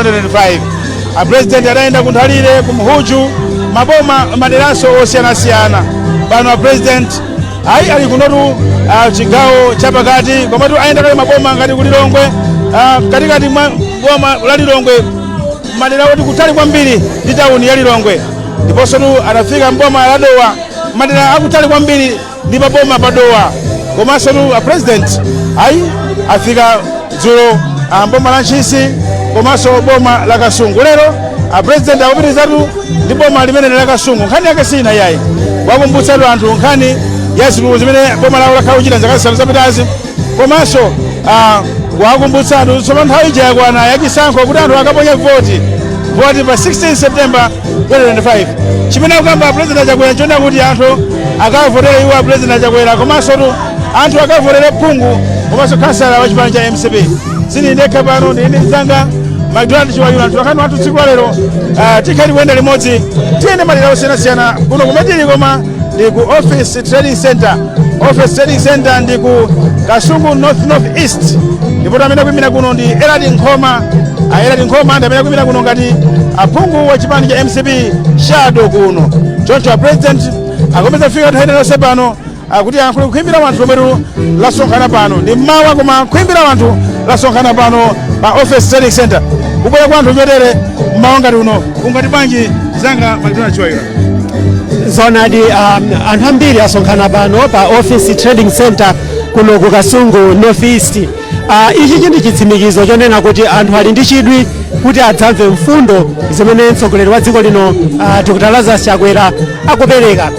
2025. A president adayenda ku Nthalire, ku Mhuju, maboma, maderanso osiyanasiyana. Pano a president ayi ali kunotu chigawo chapakati, komatu ayenda kale maboma ngati ku Lilongwe, katikati mwa boma la Lilongwe, madera oti kutali kwambiri ndi tawuni ya Lilongwe. Ndiponso tu anafika mboma la Dowa, madera akutali kwambiri ndi maboma pa Dowa. Komanso tu a president ayi afika dzulo mboma la Ntchisi komanso boma la Kasungu. Lero a president akupitirizatu ndi boma limene la Kasungu. Nkhani yake sina yayi, wakumbutsatu anthu nkhani ya zitukuko zimene boma lawo lakhala kuchita zaka 5 zapitazi, komanso wakumbutsa anthu tsopano nthawi ija yakwana yachisankho kuti anthu akaponye voti, voti pa 16 September 2025. Chimene akukamba President Achakwera nchonena kuti anthu akavotere iwo a President Achakwera, komanso tu anthu akavotere phungu komanso kansala wa chipani cha MCP. Sindili ndekha pano, ndili ndi mzanga McDonald Chiwayula. Anthu akhani wathu tsiku la lero, tikhali kuyenda limodzi, tiyende madera osiyanasiyana kuno kumetili, koma ndi ku Office Trading Center. Office Trading Center ndi ku Kasungu North, North East, ndipo amene akuyimira kuno ndi Eradi Nkhoma. Eradi Nkhoma ndi amene akuyimira kuno ngati aphungu wa chipani cha MCP shadow kuno. Choncho a president akomeza fika nthawi iliyonse pano akuti ayankhule kukhwimbira wanthu lomwetu lasonkhana pano. Ndi mmawa, koma kukhwimbira wanthu lasonkhana pano pa Office Trading Center. Kubwera kwa anthu chotere mmawa ngati uno, ungati bwanji, zanga McDonald Chiwayula? Zonadi, anthu ambiri asonkhana pano pa Office Trading Center kuno ku Kasungu North East. Ichi ndi chitsimikizo chonena kuti anthu ali ndi chidwi kuti adzamve mfundo zimene mtsogoleri wa dziko lino, Dr Lazarus Chakwera, akupereka.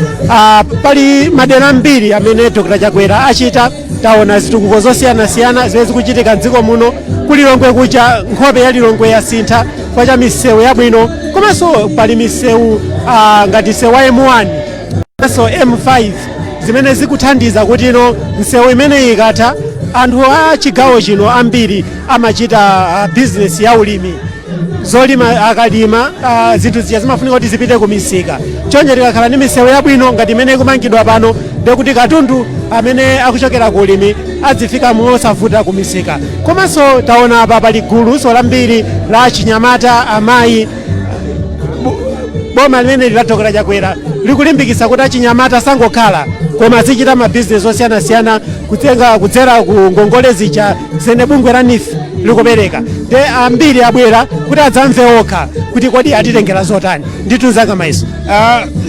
Pali madera ambiri amene Dr Chakwera achita. Taona zitukuko zosiyanasiyana zimene zikuchitika mdziko muno. Kulilongwe kucha, nkhope ya Lilongwe yasintha kwa cha misewu yabwino, komanso pali misewu ngati msewu wa M1 komanso M5, zimene zikuthandiza kuti ino msewu imeneyi ikatha, anthu a chigawo chino ambiri amachita business ya ulimi, zolima. Akalima zinthu zija zimafunika kuti zipite ku misika. Choncho tikakhala ndi misewu yabwino ngati imene ikumangidwa pano, ndekuti katundu amene akuchokera ku ulimi adzifika mosavuta ku misika. Komanso taona apa pali guluso lambiri la chinyamata, amayi. Boma limene la Dr Chakwera likulimbikitsa kuti achinyamata sangokhala, koma azichita mabizinesi osiyanasiyana kutenga kudzera ku ngongole zija zene bungwe la NEEF likupereka. Nde ambiri abwera kuti adzamve okha kuti kodi atitengera zotani. Ndithu, zanga maiso.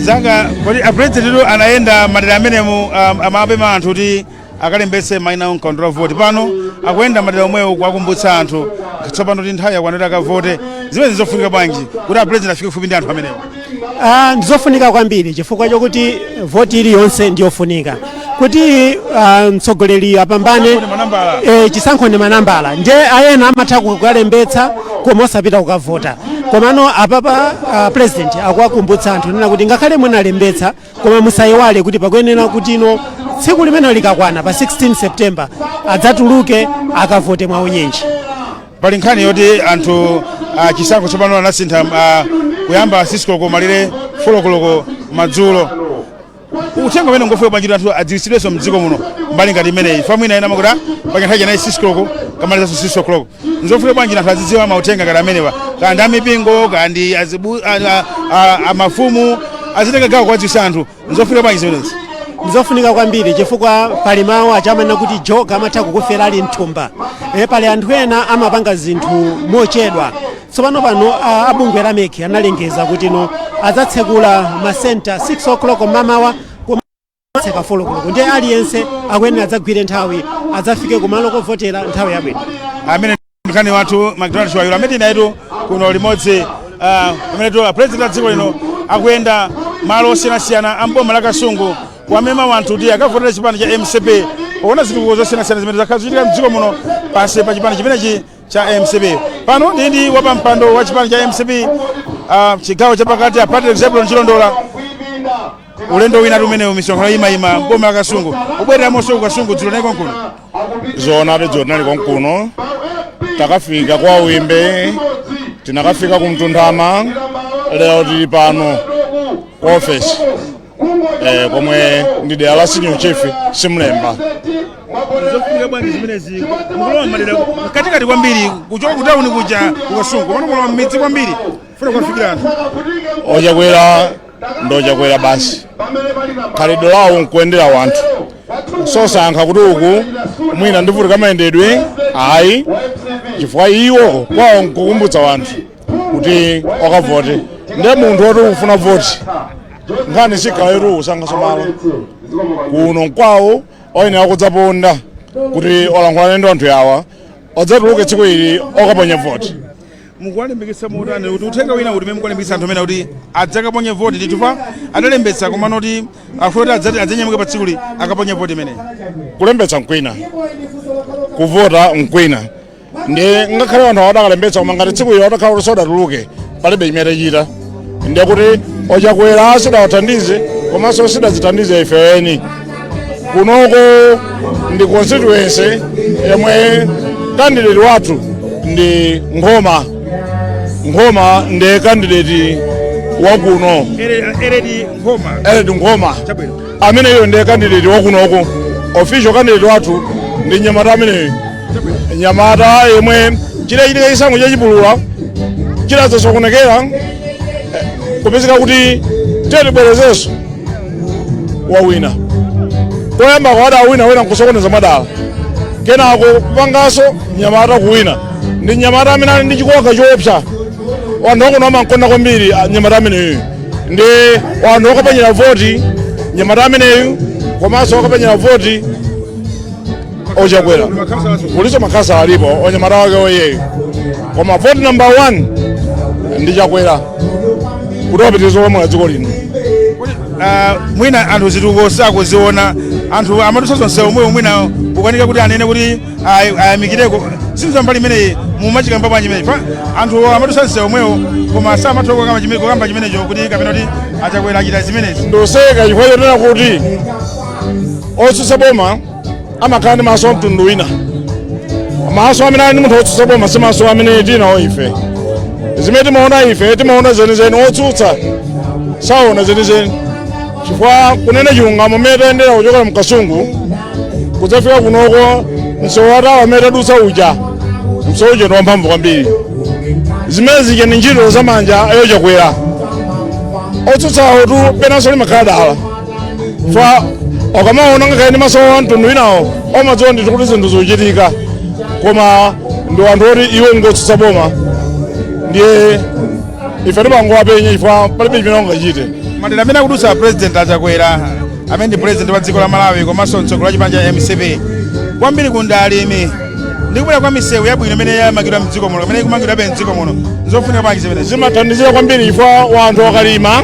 Zanga, kodi a president anayenda madera amenemu amapempha anthu kuti akalembetse mayina mkaundula wa voti. Pano akuyenda madera omwewo kuwakumbutsa anthu tsopano kuti nthawi yakwana kuti akavote. Zimene zizofunika bwanji kuti a president afike kufupi ndi anthu amenewo? Ndizofunika kwambiri chifukwa chokuti voti iliyonse ndiyofunika kuti mtsogoleri apambane. Chisankho ndi manambala. Chisankho ndi manambala, nde ayena amatha kukalembetsa koma osapita kukavota. Komano apapa president akuwakumbutsa anthu nena kuti ngakhale munalembetsa, koma musayiwale kuti pakuyenera kuti ino tsiku limene likakwana pa 16 September adzatuluke akavote mwaunyinji. Pali nkhani yoti anthu chisankho tsopano anasintha, kuyamba 6 koloko malire 4 koloko madzulo. Uthenga umene ngofika bwanji kuti anthu adziwitsidwenso mdziko muno mbali ngati imeneyi? Famwina ena makuti pake nthawi chanayi 6 koloko kamalizanso 6 o'clock. Nzofika bwanji anthu azidziwa mauthenga ngati amenewa, kandi amipingo, kandi amafumu azitenga gawo kuwadziwitsa anthu? Nzofika bwanji zimenezi? Ndizofunika kwambiri chifukwa pali mawu achamanena kuti joka amatha kukufera ali mthumba. Pali anthu ena amapanga zinthu mochedwa. Tsopano pano abungwe la MEC analengeza kuti no adzatsekula masenta 6 o'clock mamawa, tseka 4 o'clock, ndiye aliyense akuyenera adzagwire nthawi, adzafike kumalo kovotera nthawi yabwino. Amene nkhani wathu McDonald Chiwayula, amene tinayitu kuno limodzi pamene tu president wa dziko lino akuyenda malo osiyanasiyana a mboma la Kasungu kuwamema wanthu kuti akavotera chipani cha MCP, poona zitukuko zosiyanasiyana zimene zakhala zikuchitika mdziko muno pansi pa chipani chimenechi cha MCP. Pano ndi wapampando wa chipani cha MCP chigawo chapakati, a Patrick Zebulon Chilondola. Ulendo wina umenewu, misonkhano imayima mboma la Kasungu, ubwereramonso ku Kasungu dzulo nayi konkuno. Zoonadi, dzulo tinali konkuno, takafika kwa Wimbe, tinakafika ku Mtunthama, lero tili pano ku office komwe ndi dera la senior chief Simlemba. Zofunika bwanji zimenezi? Mukulowa madera katikati kwambiri, kuchoka ku tawuni kuja kuKasungu, pano mulowa mmidzi kwambiri, funa kuwafikira anthu. Ochakwera ndi ochakwera basi, khalidwe lawo nkuyendera wanthu, sosankha kuti uku mwina ndivutika mayendedwe, ayi, chifukwa iwo kwawo nkukumbutsa wanthu kuti wakavote. Ndiye munthu woti ukufuna voti, nkhani sikhala yoti usankhaso malo kuno nkwawo, oyenera kudzaponda kuti olankhulane ndi anthu awa, odzatuluke tsiku ili okaponya voti. Mukuwalimbikitsa motani kuti uthenga wina kuti mukuwalimbikitsa anthu amene kuti adzakaponye voti ndithu pa adalembetsa, komano kuti afuna kuti adzanyamuke pa tsikuli akaponye voti imeneyi? Kulembetsa nkwina, kuvota nkwina. Ndi ngakhale anthu adakalembetsa, koma ngati tsiku ilo atakhala kuti sodatuluke, palibe chimene tachita. Ndiye kuti ochakwera sidawathandize, komanso sidazithandize ife eni. Kunoko ndi constituency yomwe candidate wathu ndi Nkhoma. Nkhoma ndiye candidate wakuno. Eredi Nkhoma. Eredi Nkhoma. Chabwino. Ameneyo ndiye candidate wakunoko. Official candidate wathu ndi nyamata ameneyo, nyamata yemwe chidachitika chisankho chachipulula chidadzasokonekera, kupezeka kuti tiyetibwerezenso, wawina. Koyamba adawina wina nkusokoneza mwadala, kenako kupanganso nyamata kuwina. Ndi nyamata amene ali ndi chikoka choopsa, wanthu akuno amankonda kwambiri nyamata ameneyo. Ndi wanthu okapanyira voti nyamata ameneyu, komanso okapanyira voti ochakwera. Kuliso makhasa alipo onyamata wake oyeyo, koma vote number one ndi Chakwera kuti wapitiriza kulamula dziko lino. Mwina anthu zitukuko sakuziona, anthu amadutsa zonse omweyo, mwina kukanika kuti anene kuti ayamikireko. Sinza mbali imeneyi mumachikamba bwanji imeneyi? Anthu amadutsa nsewu omwewo, koma samatha kukamba chimenecho kuti kapena kuti achakwera achita zimenezi. Ndoseka chifukwa chonena kuti otsutsa boma amakhala ndi maso amtundu wina. Maso amene ali ndi munthu otsutsa boma si maso amene tinawo ife. Zimene timaona ife, timaona zenizeni, otsutsa saona zenizeni. Chifukwa kunena chilungamo, mmene tayendera kuchokera mKasungu kudzafika kunoko, msewu watawa amene tadutsa uja, msewu uja ndi wamphamvu kwambiri. Zimene zija ndi ntchito zamanja ayochakwera. Otsutsawo tu penanso limakhala dala fa ukamaona ngakhale ndi maso a mtundu winawo, omadziwa ndithu kuti zinthu zikuchitika, koma ndi anthu oti iwo ngotsutsa boma, ndiye ife timangowapenye chifukwa palibe chimene ungachite. Madera amene akudutsa President Achakwera, amene ndi president wa dziko la Malawi komanso mtsogoleri wa chipani cha MCP, kwambiri kunda alimi ndi kubwera kwa misewu yabwino imene yamangidwa mdziko muno, imene ikumangidwabe mdziko muno, zofunika bwanji zimenezi? Zimathandizira kwambiri chifukwa wanthu wakalima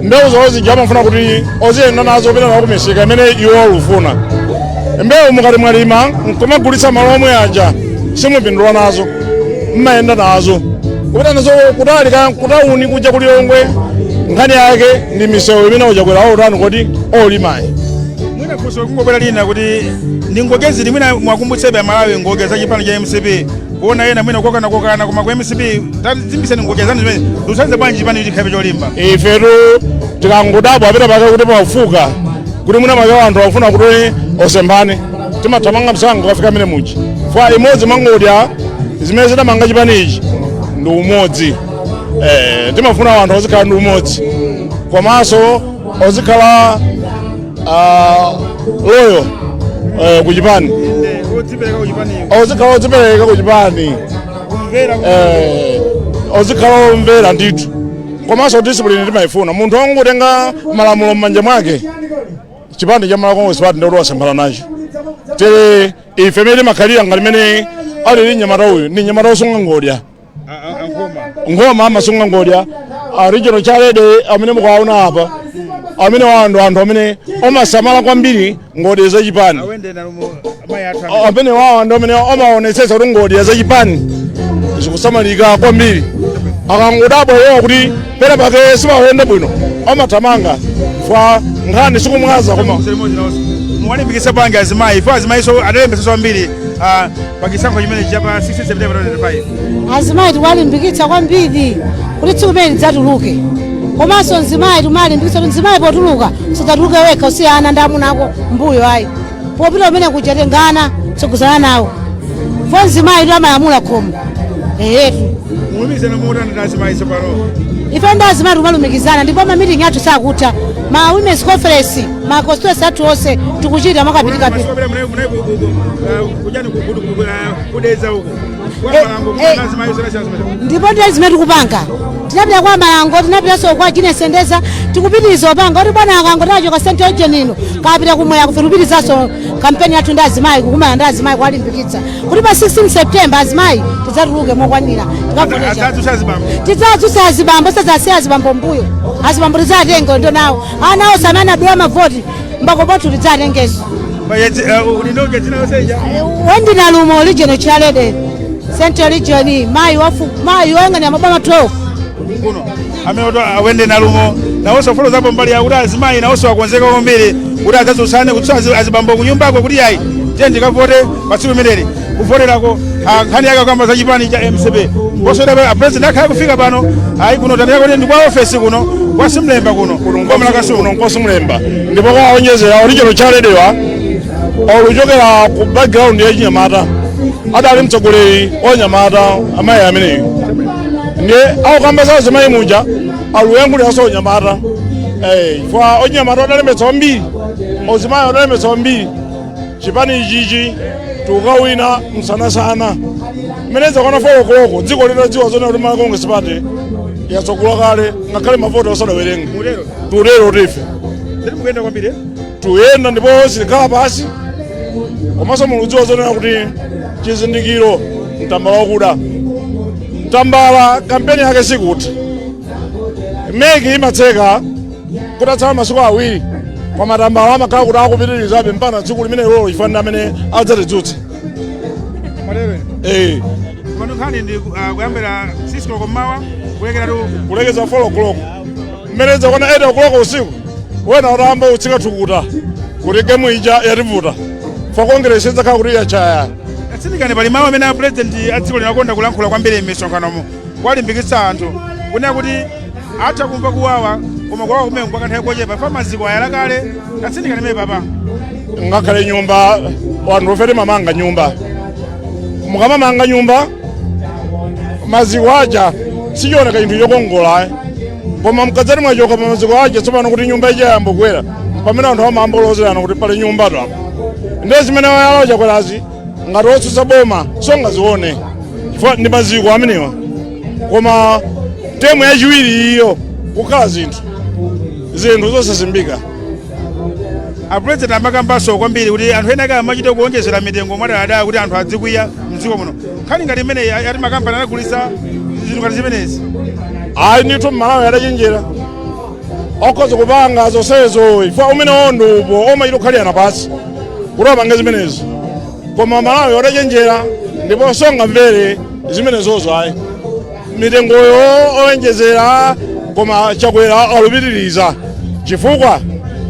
mbewu zawo zija, amafuna kuti oziyenda nazo kupita nawo kumisika imene iwo alufuna. Mbewu mukati mwalima nkumagulitsa malo omwe aja, simupindula nazo, mmayenda nazo kupita nazo kutali, ka kutawuni kuja kuLilongwe. Nkhani yake ndi misewu imene uchakwera otani kodi olimayi. Mwina funso kungobwera lina kuti ndi ngodya ziti, mwina mwakumbutsebe Malawi ngodya za chipani cha MCP, kuona ena mwina kokana kokana, koma ku MCP tazimbiseni ngodya zanu zimene lusanze bwanji chipani chikhaipe cholimba? Ifetu tikangodabwa apita pake kuti pafuka kuti mwina make anthu akufuna kuti osemphane, timathamanga msanga kafika amene muji fa imodzi mwa ngodya zimene zidamanga chipani ichi ndi umodzi. Timafuna anthu ozikhala ndi umodzi, komanso ozikhala loyal ku chipani. Odzipereka ku chipani. Ozikhala odzipereka ku chipani. Kumvera. Ozikhala omvera ndithu, komanso discipline timayifuna. Munthu wangotenga malamulo m'manja mwake, chipani cha Malawi Congress Party ndikuti wasemphana nacho. Tere ife mene timakhalira ngati mene alili mnyamata uyu, ndi mnyamata wosunga ngodya. Ankhoma. Nkhoma amasunga ngodya. A regional chairlady amene mukuwaona apa, amene wanthu anthu amene omasamala kwambiri ngodya zachipani. Awende nalumo amayi athu. Amene wawa ndi amene amaonetsetsa kuti ngodya zachipani zikusamalika kwambiri. Akangodabwa iwowa kuti pena pake simayenda bwino, amathamanga fa nkhani sikumwaza koma. Muwalimbikitsa bwanji azimayi? Fo azimayi so adalembetsa ambiri pa chisankho chimene cha pa 16 September 2025. Azimayi tiwalimbikitsa kwambiri kuti tsiku limene lidzatuluke. Komanso mzimayi timalimbikitsa kuti mzimayi potuluka usadzatuluke wekha, usiye ana ndi amuna ako mbuyo, ayi. Popita umene kuja tengana tsogozana nawo fo mzimayi ndi amalamula khomo eyetu. Mulumikizana motani ndi azimayi tsopano? Ife ndi azimayi timalumikizana, ndipo ma meeting athu sakutha, ma women's conference, ma constituency athu onse tikuchita mwakapirikapiri. Kujani kudedza uko kwa Malango? Ndipo ndiye zimene tikupanga. Tinapita kwa Malango, tinapitanso kwa Jine Sendeza, tikupitiriza opanga kuti bwana akango tachoka Central Region ino kapita kumwera kufe, tikupitirizanso kampeni yathu ndi azimayi, kukumana ndi azimayi, kuwalimbikitsa kuti pa 16 September azimayi tidzatuluke mokwanira tikavotecha. Adzadzutsa azibambo. Tidzadzutsa azibambo, sadzasiya azibambo mbuyo. Azibambo tidzatenga ndo nawo ana onse amene adula mavoti mbakopotu tidzatengenso. Ulindoja dzina lonseja? Wendina Lumo, regional chairlady, Central Region, mayi wafu mayi woyang'anira maboma 12. Kuno amene kuti awende nalumo nawonso fotokozapo mbali yakuti azimayi nawonso akonzeka kwambiri kuti adzadzutsane kutsutsa azibambo kunyumbako kuti ayi, tiye ndikavote pa tsiku limeneli kuvoterako. Nkhani yake kamba za chipani cha MCP poswera a president akhala kufika pano ayi kuno tanena kuti ndi kwa ofesi kuno kwa Simlemba kuno boma la Kasungu. Kuno nkosimlemba, ndipo kwaonjezera original chaledewa oluchokera ku background ya chinyamata, adali mtsogoleri wanyamata amayi ameneyo, ndiye akukamba za azimayi muja aluyankhuliraso onyamata, chifukwa onyamata adalembetsa kwambiri, ozimayi adalembetsa kwambiri. Chipani ichichi tikukawina msanasana mmene zakwana 4 o'clock dziko litadziwa zone kuti Malawi Congress Party yatsogola kale ngakhale mavoti osadawerenga. Mutero? Tutero tife. Tiri mukuyenda kwambiri, eh? Tuyenda ndipo sitikhala pasi, komanso muludziwa zonena kuti chizindikiro mtambala wakuda, mtambala kampeni yake sikuti MEC imatseka kutatsala masiku 2, koma tambala amakhala kuti akupitirizabe mpaka tsiku limene lolo ifanira amene adzatidzutse. Mwatero? Eh. Pano nkhani ndi kuyambira 6 koloko mmawa kulekeratu Kulekeza 4 o'clock, mmene zakwana 8 o'clock usiku wena utayamba utsika thukuta kuti game ija yativuta fa Congress idzakhala kuti yachaya. Atsindikani, pali mawu amene a president a dziko lino akonda kulankhula kwambiri m'misonkhanomo kuwalimbikitsa anthu kunena kuti atha kumva kuwawa, koma kuwawa kumene kwa kanthawi kochepa fa maziko ayala kale. Atsindikani mene papa. Ngakhale nyumba, wanthu ofe timamanga nyumba, mukamamanga nyumba maziko aja sichioneka chinthu chokongola, eh. Koma mkadzati mwachoka pa maziko aja tsopano kuti nyumba ija yayamba kukwera, pamene anthu amayamba kulozerana kuti pali nyumba tu apa. Ndiye zimene wayala Chakwerazi ngati otsutsa boma songazione chifukwa ndi maziko amenewa, koma term yachiwiri iyo kukhala zinthu zosasimbika. A president amakambanso kwambiri kuti anthu ena ake amachita kuonjezera mitengo mwadaladala kuti anthu adzikwiya mdziko muno. Nkhani ngati imeneyi ati makampani anagulitsa zinthu ngati zimenezi? Ayi ndithu, Mmalawi adachenjera, okhoza kupanga zonsezo chifukwa umenewo ndi upo omachita kukhalirana pasi kuti apange zimenezo, koma Malawi adachenjera ndipo songamvere zimenezozo ayi. Mitengoyo oyenjezera, koma Chakwera alupitiriza chifukwa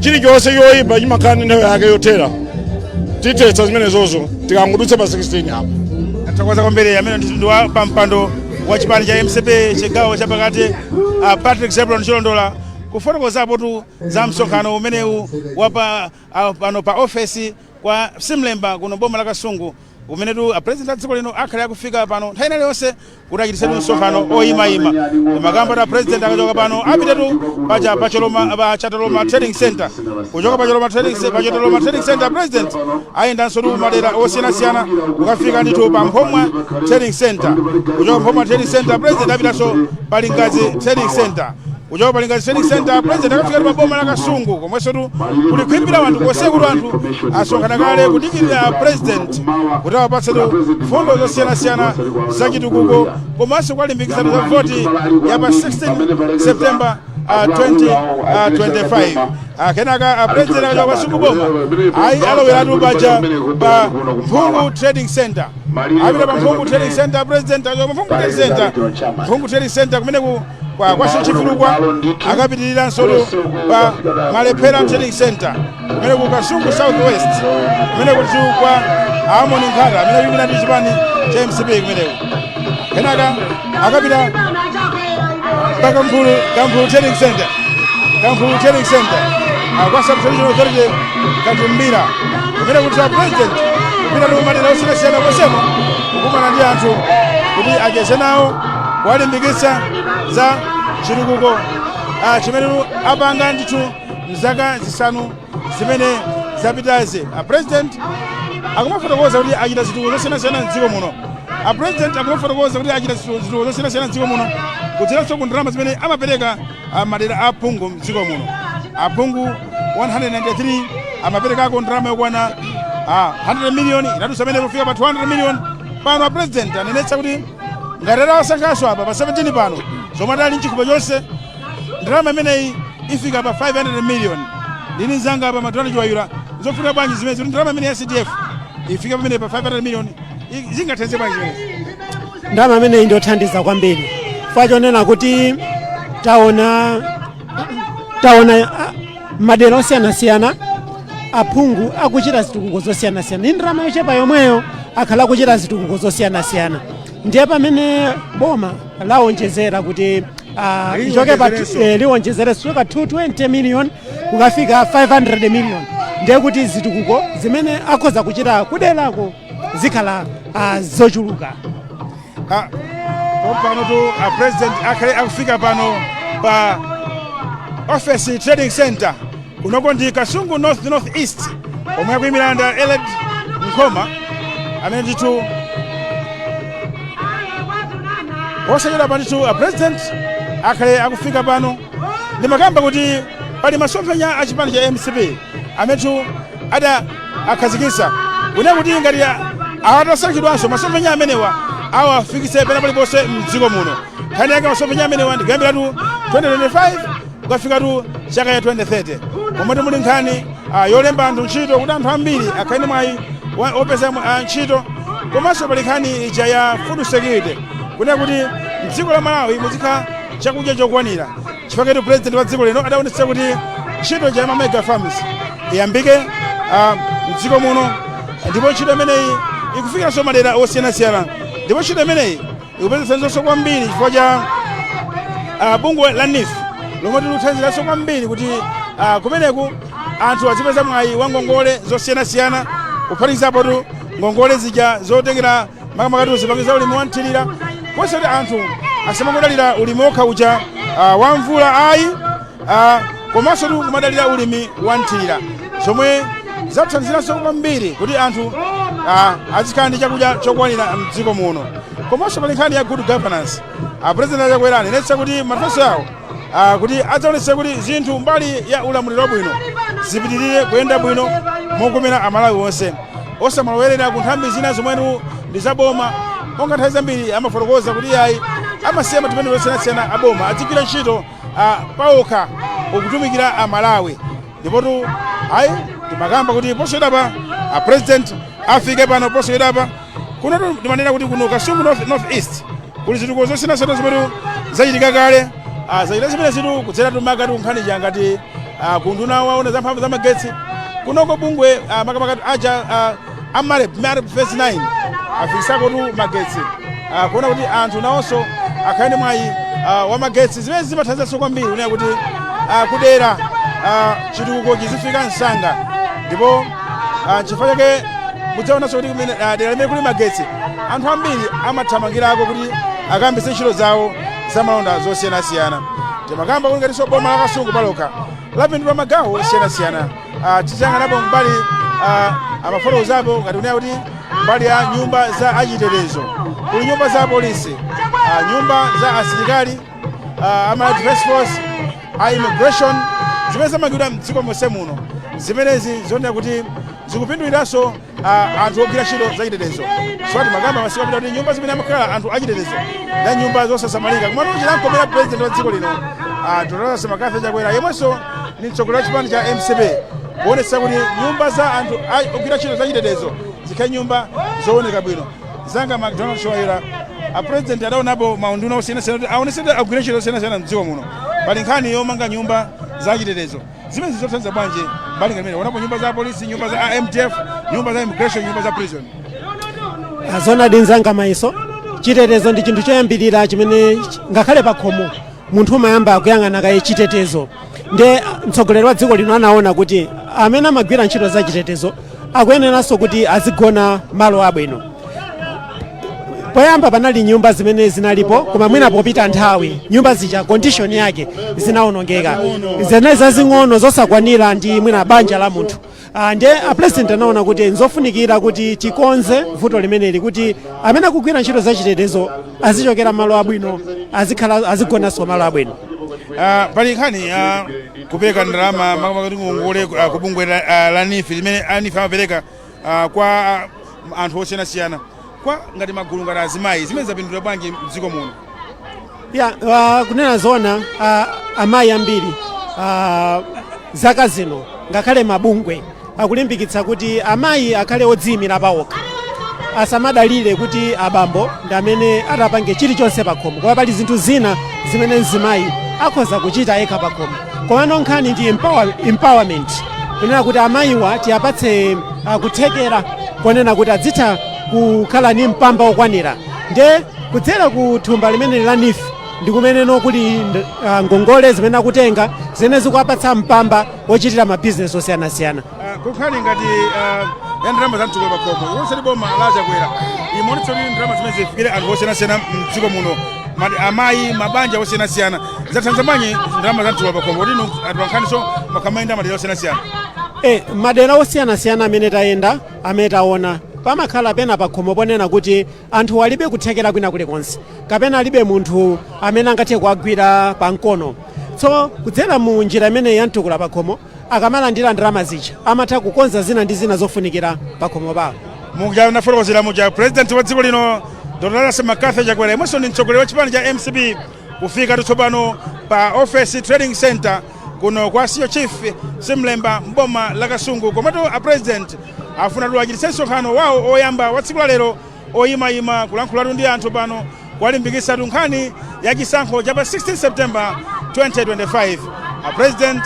chilichonse choyipa chimakhala ndi nthawi yake yothera. Tithetsa zimenezozo tikangodutsa pa 16 apa. Athokoza kwambiri. Amene ndi wa pampando wa chipani cha MCP chigawo chapakati, Patrick Zebron Chilondola, kufotokozapotu za msonkhano umenewu wa pa pano pa ofesi kwa Simlemba kuno boma la Kasungu, kumenetu a president a dziko lino akhale akufika pano nthawi ina iliyonse kuti achititsetu msonkhano oyimayima. Makamba ta president akachoka pano apitetu paja pa Choloma, pa Chatoloma Trading Center. Kuchoka pa Choloma Trading pa Chatoloma Trading Center, president ayendanso tu madera osiyanasiyana kukafika ndithu pa Mphomwa Trading Center. Kuchoka Mphomwa Trading Center, president apitanso pa Lingazi Trading Center. Kuchoka pa Lingazi Trading Center, president akafika pa boma la Kasungu, komwenso tu kuli khwimbi la anthu konse kuti anthu asonkhana kale kudikirira president kuti awapatsetu mfundo zosiyanasiyana zachitukuko komanso kuwalimbikitsa za voti ya pa 16 September 2025. Kenaka president akachoka Kasungu boma ayi aloweratu paja pa Mphungu Trading Center. Apita pa Mphungu Trading Center president. Akachoka pa Mphungu Trading Center, Mphungu Trading Center kumeneku kwa Chifulukwa, akapitiriranso pa Malephera Trading Center kumene ku Kasungu South West, kumene kuti kwa Amoni Nkhata amene akuyimira ndi chipani cha MCP kumeneko. Kenaka akapita pa Kamphulu, Kamphulu Trading Center, Kamphulu Trading Center, kwa Sub Traditional Authority Katumbira. Kumene kuti a president kupita ndi kumadera osiyanasiyana konsemo kukumana ndi anthu kuti acheze nawo, kuwalimbikitsa za chitukuko chimene apanga ndithu mzaka 5 zimene zapitazi. A president akumafotokoza kuti achita zitukuko zosiyanasiyana mdziko muno. A president akumafotokoza kuti achita zitukuko zosiyanasiyana mdziko muno kudzeranso ku ndalama zimene amapereka madera a phungu mdziko muno. Aphungu 193 amaperekako ndalama yokwana 100 million, inadutsa amene kufika pa 200 million. Pano a president anenetsa kuti ngati atawasankhanso apa pa 17 pano, zomwe adali mchikhupa chonse, ndalama imeneyi ifika pa 500 million. Ndini nzanga apa Madonna Chiwayula, zofunika bwanji zimene kuti ndalama imene ya CDF ifike pamene pa 500 million? Zingathandize bwanji zimenezi? Ndalama imeneyi ndiyothandiza kwambiri chifukwa chonena kuti taona madera osiyanasiyana aphungu akuchita zitukuko zosiyanasiyana ndi ndalama yochepa yomweyo. Akhala akuchita zitukuko zosiyanasiyana, ndiye pamene boma lawonjezera kuti ichoke pa Liwonjezerenso. Liwonjezerenso kuchoka 220 million kukafika 500 million, ndiye kuti zitukuko zimene akhoza kuchita kuderako zikhala zochuluka. Pompano tu a president akhale akufika pano pa Office Trading Center. Kunoko ndi Kasungu North, North East, omwe akuyimira nda Eled Nkhoma, amene ndithu posachedwa pa ndithu a president akhale akufika pano. Ndimakamba kuti pali masomphenya a chipani cha MCP amene ada akhazikitsa kunena kuti ngati atasankhidwanso, masomphenya amenewa awafikitse pena paliponse mdziko muno. Nkhani yake, masomphenya amenewa ndikuyambiratu 2025 kukafikatu chaka cha 2030, momwe muli nkhani yolemba anthu ntchito kuti anthu ambiri akhale ndi mwayi opeza ntchito. Komanso pali nkhani ija ya food security, kunena kuti mdziko la Malawi muzikhala chakudya chokwanira. Chifukwa chake president wa dziko lino adaonetsa kuti ntchito ija ya mega farms iyambike mdziko muno, ndipo ntchito imeneyi ikufikiranso madera osiyanasiyana, ndipo ntchito imeneyi ikupeza thandizo kwambiri chifukwa cha bungwe la NEEF, lomwe likuthandiziranso kwambiri kuti kumeneku anthu azipeza mwayi wa ngongole zosiyanasiyana, kuphatikizapo ngongole zija zotengera makamaka zipangizo za ulimi wanthirira, konse kuti anthu asamangodalira ulimi wokha uja wa mvula ayi, komanso tu kumadalira ulimi wanthirira, zomwe zathandiziranso kwambiri kuti anthu azikhala ndi chakudya chokwanira mdziko muno. Komanso pali nkhani ya good governance. President Achakwera anenetsa kuti manifesto yawo kuti adzaonetsa kuti zinthu mbali ya ulamuliro wabwino zipitirire kuyenda bwino mokomera Amalawi onse, osamalowerera ku nthambi zina zomwe ndi zaboma, monga nthawi zambiri amafotokoza kuti ayi, amasiya madipatimenti osiyanasiyana aboma adzigwira ntchito paokha ukutumikira Amalawi. Ndipotu ayi, timakamba kuti posachedwapa a president afike pano posachedwapa. Kuno ndimanena kuti kuno Kasungu North, North East kuli zitukuko zosiyanasiyana zimene zachitika kale. Zachitika zimene zitu kudzera tumaka nkhani ngati kunduna waona za mphamvu za magetsi kunoko, bungwe makamaka aja a MAREP, MAREP phase 9, afikisako tu magetsi, kuona kuti anthu nawonso akhale ndi mwayi wa magetsi, zimene zimathandizanso kwambiri kunena kuti kudera chitukuko chizifika msanga. Ndipo chifukwa chake mudzaonanso kuti dera limene kuli magetsi, anthu ambiri amathamangirako kuti akayambitse ntchito zawo zamalonda zosiyanasiyana. Timakamba kuti ngatinso boma la Kasungu palokha lapindula magawo osiyanasiyana. Tiziyang'anapo mbali amafotokozapo ngati kunena kuti mbali ya nyumba za achitetezo, kuli nyumba za polisi, nyumba za asilikali ama defense force, a immigration, zimene zamangidwa mdziko monse muno, zimenezi zionera kuti zikupinduliranso anthu ogwira ntchito zachitetezo. So timakamba masiku apita kuti nyumba zimene amakhala anthu achitetezo ndi nyumba zosasamalika. Komano chinamkomera president wa dziko lino, Dr. Lazarus McCarthy Chakwera, yemwenso ni mtsogoleri wa chipani cha MCP, kuonetsa kuti nyumba za anthu ogwira ntchito zachitetezo zikhale nyumba zooneka bwino. Zanga McDonald Chiwayira, a president adaonapo maunduna osiyanasiyana kuti aonetse kuti agwire ntchito zosiyanasiyana mdziko muno. Pali nkhani yomanga nyumba zachitetezo, zimene zizothandiza bwanji mbali ngati imene onapo nyumba za polisi, nyumba za MDF, nyumba za immigration, nyumba za prison? Zonadi nzanga Maiso, chitetezo ndi chinthu choyambirira chimene ngakhale pakhomo munthu umayamba kuyang'ana kaye chitetezo. Nde mtsogoleri wa dziko lino anaona kuti amene amagwira ntchito za chitetezo Akuyeneranso kuti azigona malo abwino. Poyamba panali nyumba zimene zinalipo, koma mwina popita nthawi nyumba zija condition yake zinawonongeka, zene zazing'ono zosakwanira ndi mwina banja la munthu. Ndiye a President anaona kuti nzofunikira kuti tikonze vuto limeneli, kuti amene akugwira ntchito zachitetezo azichokera malo abwino, azikhala, azigonanso malo abwino. Pali nkhani ya kupereka ndalama, makamaka kuti ngongole ku bungwe la NEEF, limene a NEEF amapereka kwa anthu osiyanasiyana, kwa ngati magulu ngati azimayi, zimene zapindula bwanji mdziko muno? Ya, kunena zona, amayi ambiri zaka zino, ngakhale mabungwe akulimbikitsa kuti amayi akhale odziyimira pawokha, asamadalire kuti abambo ndi amene atapange chilichonse pakhomo, koma pali zinthu zina zimene mzimayi akhoza kuchita yekha pakhomo. Komano nkhani ndi empowerment, kunena kuti amayiwa tiyapatse kuthekera konena kuti adzitha kukhala ni mpamba okwanira. Nde kudzera ku thumba limene la NEEF ndi kumeneno kuli ngongole zimene akutenga, zimene zikuwapatsa mpamba wochitira mabizinesi osiyanasiyana. Kunkhani ngati ya ndalama za mtukula pakhomo, yonse boma la Chakwera imaonetsa kuti ndalama zimene zifikire anthu osiyanasiyana mdziko muno, amayi, mabanja osiyanasiyana, zathandiza bwanji ndalama za mtukula pakhomo, kuti inu anthu ankhaniso makamayenda madera osiyanasiyana? Madera osiyanasiyana amene tayenda, amene taona, pamakhala pena pakhomo ponena kuti anthu alibe kuthekera kwina kulikonse, kapena alibe munthu amene angathe kuwagwira pamkono. So kudzera mu njira imene ya mtukula pakhomo, akamalandira ndalama zija amatha kukonza zina ndi zina zofunikira pakhomo pawo. Muja nafotokozera muja, President wa dziko lino Dr Lazarus McCarthy Chakwera, yemwenso ndi mtsogoleri wa chipani cha MCP, kufika tsopano pa Office Trading Center kuno kwa Senior Chief Simlemba mboma la Kasungu. Komatu a President afuna tu achititse msonkhano wawo oyamba wa tsiku la lero, oyimayima kulankhulatu ndi anthu pano, kuwalimbikitsatu nkhani ya chisankho cha pa 16 September 2025. A President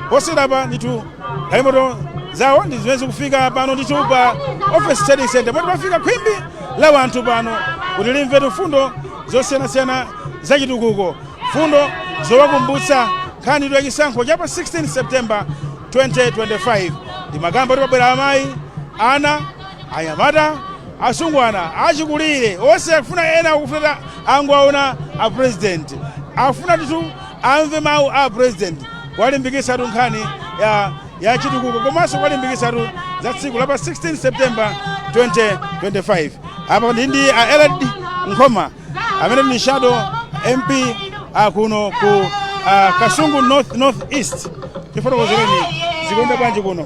posachedwapa ndithu galimoto zawo ndi zimene zikufika pano ndithu pa Office Trading Center, poti pafika khwimbi la wanthu pano kuti limvetu fundo zosiyanasiyana zachitukuko, fundo zowakumbutsa nkhani ya chisankho cha pa 16 September 2025. Ndi makamba kuti pabwera amayi, ana, anyamata, asungwana, achikulire, onse akufuna, ena akufuna angowaona a President, afuna ndithu amve mawu a President kuwalimbikitsatu nkhani ya chitukuko, komanso kuwalimbikitsatu za tsiku la pa 16 September 2025. Apa ndi a Eled Nkhoma amene ndi shadow MP kuno ku Kasungu North, North East. Tifotokozereni, zikuyenda bwanji kuno?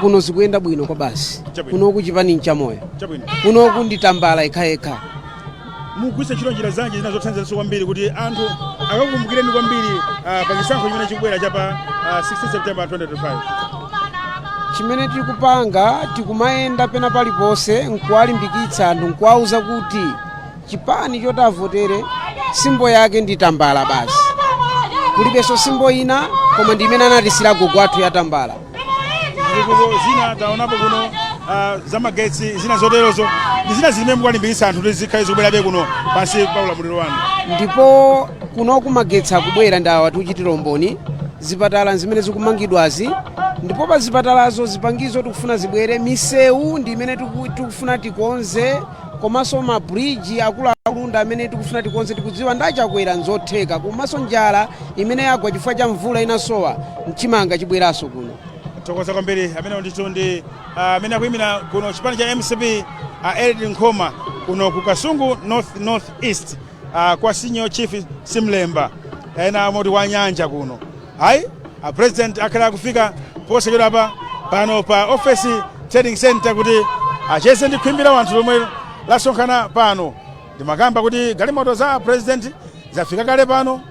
Kuno zikuyenda bwino kwa basi. Chabwino. Kunoku chipani nchamoyo. Kunoku ndi tambala yekhayekha. Mugwiritsa ntchito njira zanji zina zothandizaso kwambiri kuti anthu akakukumbukireni kwambiri pa chisankho chimene chikubwera cha pa 16 September 2025? Chimene tikupanga, tikumayenda pena paliponse nkuwalimbikitsa anthu, nkuwauza kuti chipani choti avotere symbol yake ndi tambala basi, kulibenso symbol ina, koma ndi imene anatisira gogo athu ya tambala. Zitukuko zina taonapo kuno, zamagetsi, zina zoterozo, ndi zina zimene mukuwalimbikitsa anthu kuti zikhale zikubwerabe kuno pansi pa ulamuliro wanu. Ndipo kunoku magetsi akubwera, ndi awa tikuchitira umboni. Zipatala zimene zikumangidwazi, ndipo pa zipatalazo zipangizo tikufuna zibwere. Misewu ndi imene tikufuna tikonze, komanso mabridge akuluakulu ndi amene tikufuna tikonze. Tikudziwa ndachakwera nzotheka. Komanso njala imene yagwa chifukwa cha mvula inasowa, mchimanga chibweranso kuno. Thokoza kwambiri. Amene ndithu ndi amene akuyimira kuno chipani cha MCP, Eled Nkhoma, kuno ku Kasungu North, North East, kwa Senior Chief Simlemba, ena amoti kwa Nyanja kuno. Ayi, a President akhala akufika posachedwapa pano pa Office Trading Center kuti acheze ndi khwimbi la wanthu lomwe lasonkhana pano. Ndimakamba kuti galimoto za President zafika kale pano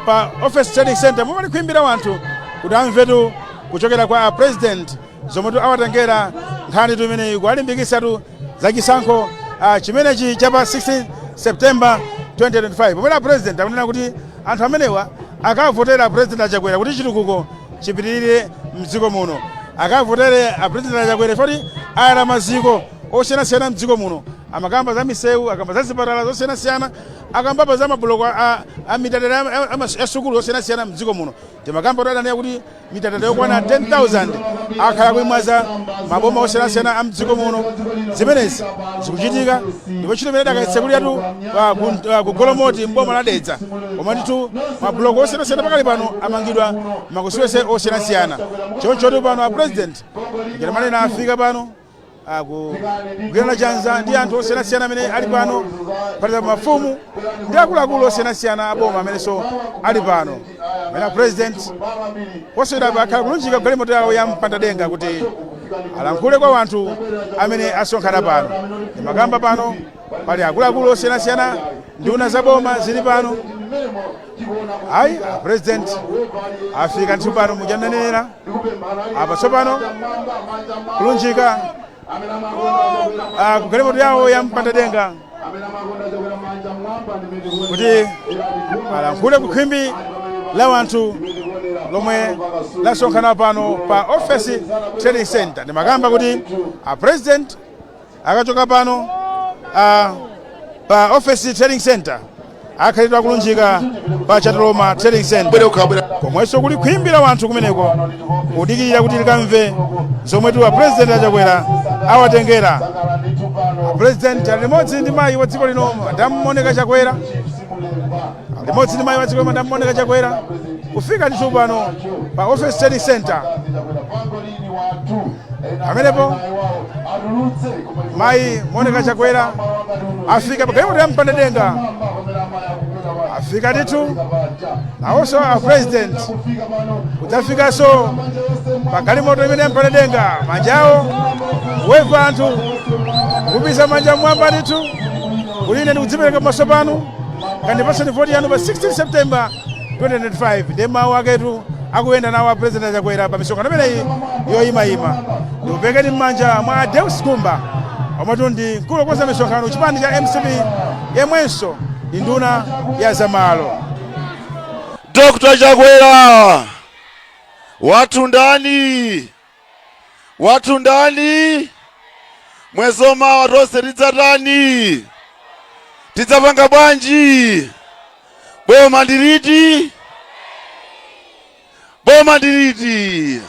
pa Office Trading Center, momwe khwimbi la wanthu kuti amvetu kuchokera kwa a President zomwe awatengera nkhani tu imeneyi, kuwalimbikitsatu za chisankho chimenechi cha pa 16 September 2025, pomwe a President akunena kuti anthu amenewa akavotera President Achakwera kuti chitukuko chipitirire mdziko muno, akavotere a President Achakwera poti ayala maziko osiyanasiyana mdziko muno. Amakamba za misewu, akamba za zipatala zosiyanasiyana, akambapa za mabuloko a mitatata ya sukulu zosiyanasiyana mdziko muno. Timakamba kuti adanena kuti mitatata yokwana 10,000 akhala kuimwaza maboma osiyanasiyana a mdziko muno. Zimenezi zikuchitika, ndipo ntchito imene dakayitsekuliratu ku Golomoti mboma la Dedza. Koma ndithu mabuloko osiyanasiyana pakali pano amangidwa makusiwese osiyanasiyana. Chonchotu pano a President ngati manena afika pano akugwirana chanza ndi anthu osiyanasiyana amene ali pano, kuphatikiza mafumu ndi akuluakulu osiyanasiyana aboma amenenso ali pano. Amene a President posachedwapa akhala kulunjika galimoto yawo ya mpandadenga kuti alankhule kwa anthu amene asonkhana pano. Ndimakamba pano pali akuluakulu osiyanasiyana, nduna za boma zili pano. Ayi, a President afika ndithu pano mujanenera apa tsopano kulunjika ku galimoto yawo ya mpandadenga kuti alankhule ku khwimbi la wanthu lomwe lasonkhana pano pa Office Trading Center. Ndimakamba kuti a President akachoka pano pa Office Trading Center akhalidwa kulunjika pa Chatoloma Trading Center, komwenso kuli khwimbi la wanthu kumeneko kudikirira kuti likamve zomwe tu a President Achakwera awatengera. President ali limodzi ndi mayi wa dziko lino, Madam Monica Chakwera, limodzi ndi mayi wa dziko lino, Madam Monica Chakwera, kufika ndithu pano pa Office Trading Center. Pamenepo mayi Monica Chakwera afika pagalimoto ya mpandadenga, afika ndithu nawonso a President kudzafikanso pa galimoto imene ya mpandadenga, manja awo weva anthu kupisa manja mwamba ndithu kuti ine ndikudzipereka pamaso panu, kandipaseni voti yanu pa 16 September 2025. Ndiye mawu aketu akuyenda nawo a President Achakwera pa misonkhano imeneyi yoyimayima. Ndikupekeni m'manja mwa Deus Gumba, omwetu ndi mkulu wokonza misonkhano chipani cha MCP, yemwenso ndi nduna ya zamalo. Dr. Chakwera wathu ndani? Wathu ndani? Mwezi omawa tonse tidzatani? Tidzapanga bwanji? Boma ndiliti? Boma ndiliti?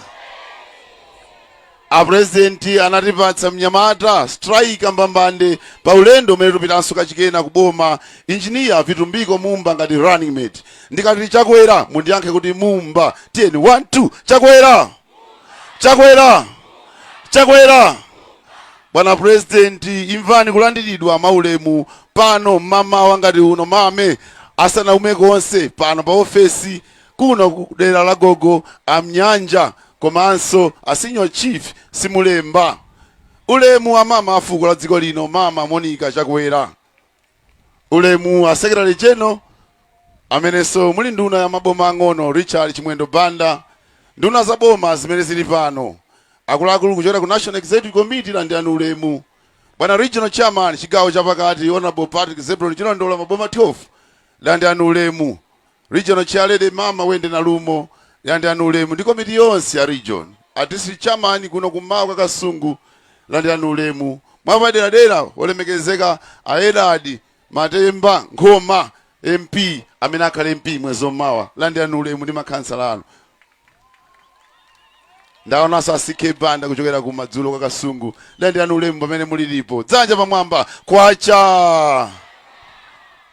Apurezidenti anatipatsa mnyamata striker mbambande pa ulendo umene tupitanso kachikena kuboma, Injiniya Vitumbiko Mumba, ngati running mate. Ndikati Chakwera, mundiyankhe kuti Mumba. Tiyeni, 1 2, Chakwera, Chakwera, Chakwera! Bwana Purezidenti, imvani kulandiridwa maulemu pano mmamawa ngati uno, mame asanaume konse, pano pa ofesi kuno kudera la gogo amnyanja komanso a Senior Chief Simulemba. Ulemu wa mama a fuko la dziko lino, Mama Monica Chakwera. Ulemu a Secretary General amenenso muli nduna ya maboma ang'ono, Richard Chimwendo Banda, nduna za boma zimene zili pano, akuluakulu kuchokera ku National Executive Committee, landirani ulemu. Bwana Regional Chairman, chigawo chapakati, Honorable Patrick Zebron Chilondola, maboma 12, landirani ulemu. Regional Chairlady Mama Wende Nalumo, landirani ulemu ndi komiti yonse ya region. A District Chairman kuno kummawa kwa Kasungu, landirani ulemu. Mwapaderadera olemekezeka a Edadi Matemba Nkhoma MP, amene akhale MP mwezi omawa, landirani ulemu ndi makhansala anu. Ndaonanso a CK Banda kuchokera ku madzulo kwa Kasungu, landirani ulemu pamene mulilipo. Dzanja pamwamba, kwacha!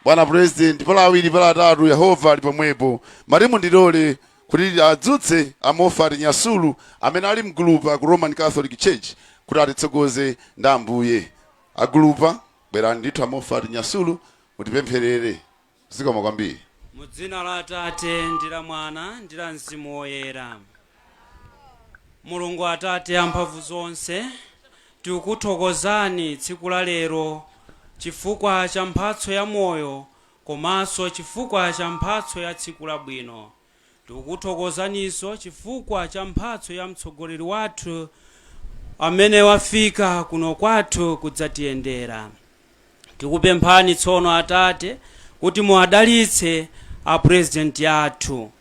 Bwana President, pala awiri pala atatu, Yehova ali pomwepo. Mati mundilole kuti adzutse a Mofat Nyasulu amene ali mgulupa ku Roman Catholic Church kuti atitsogoze ndi Ambuye. Agulupa, bwerani ndithu. A Mofat Nyasulu, mutipempherere. Zikomo kwambiri. Mu dzina la Atate ndi la Mwana ndi la Mzimu Woyera. Mulungu Atate amphamvu zonse, tikukuthokozani tsiku la lero chifukwa cha mphatso ya moyo komanso chifukwa cha mphatso ya tsiku labwino. Tikukuthokozaninso chifukwa cha mphatso ya mtsogoleri wathu amene wafika kuno kwathu kudzatiyendera. Tikupemphani tsono Atate kuti muwadalitse a Purezidenti athu,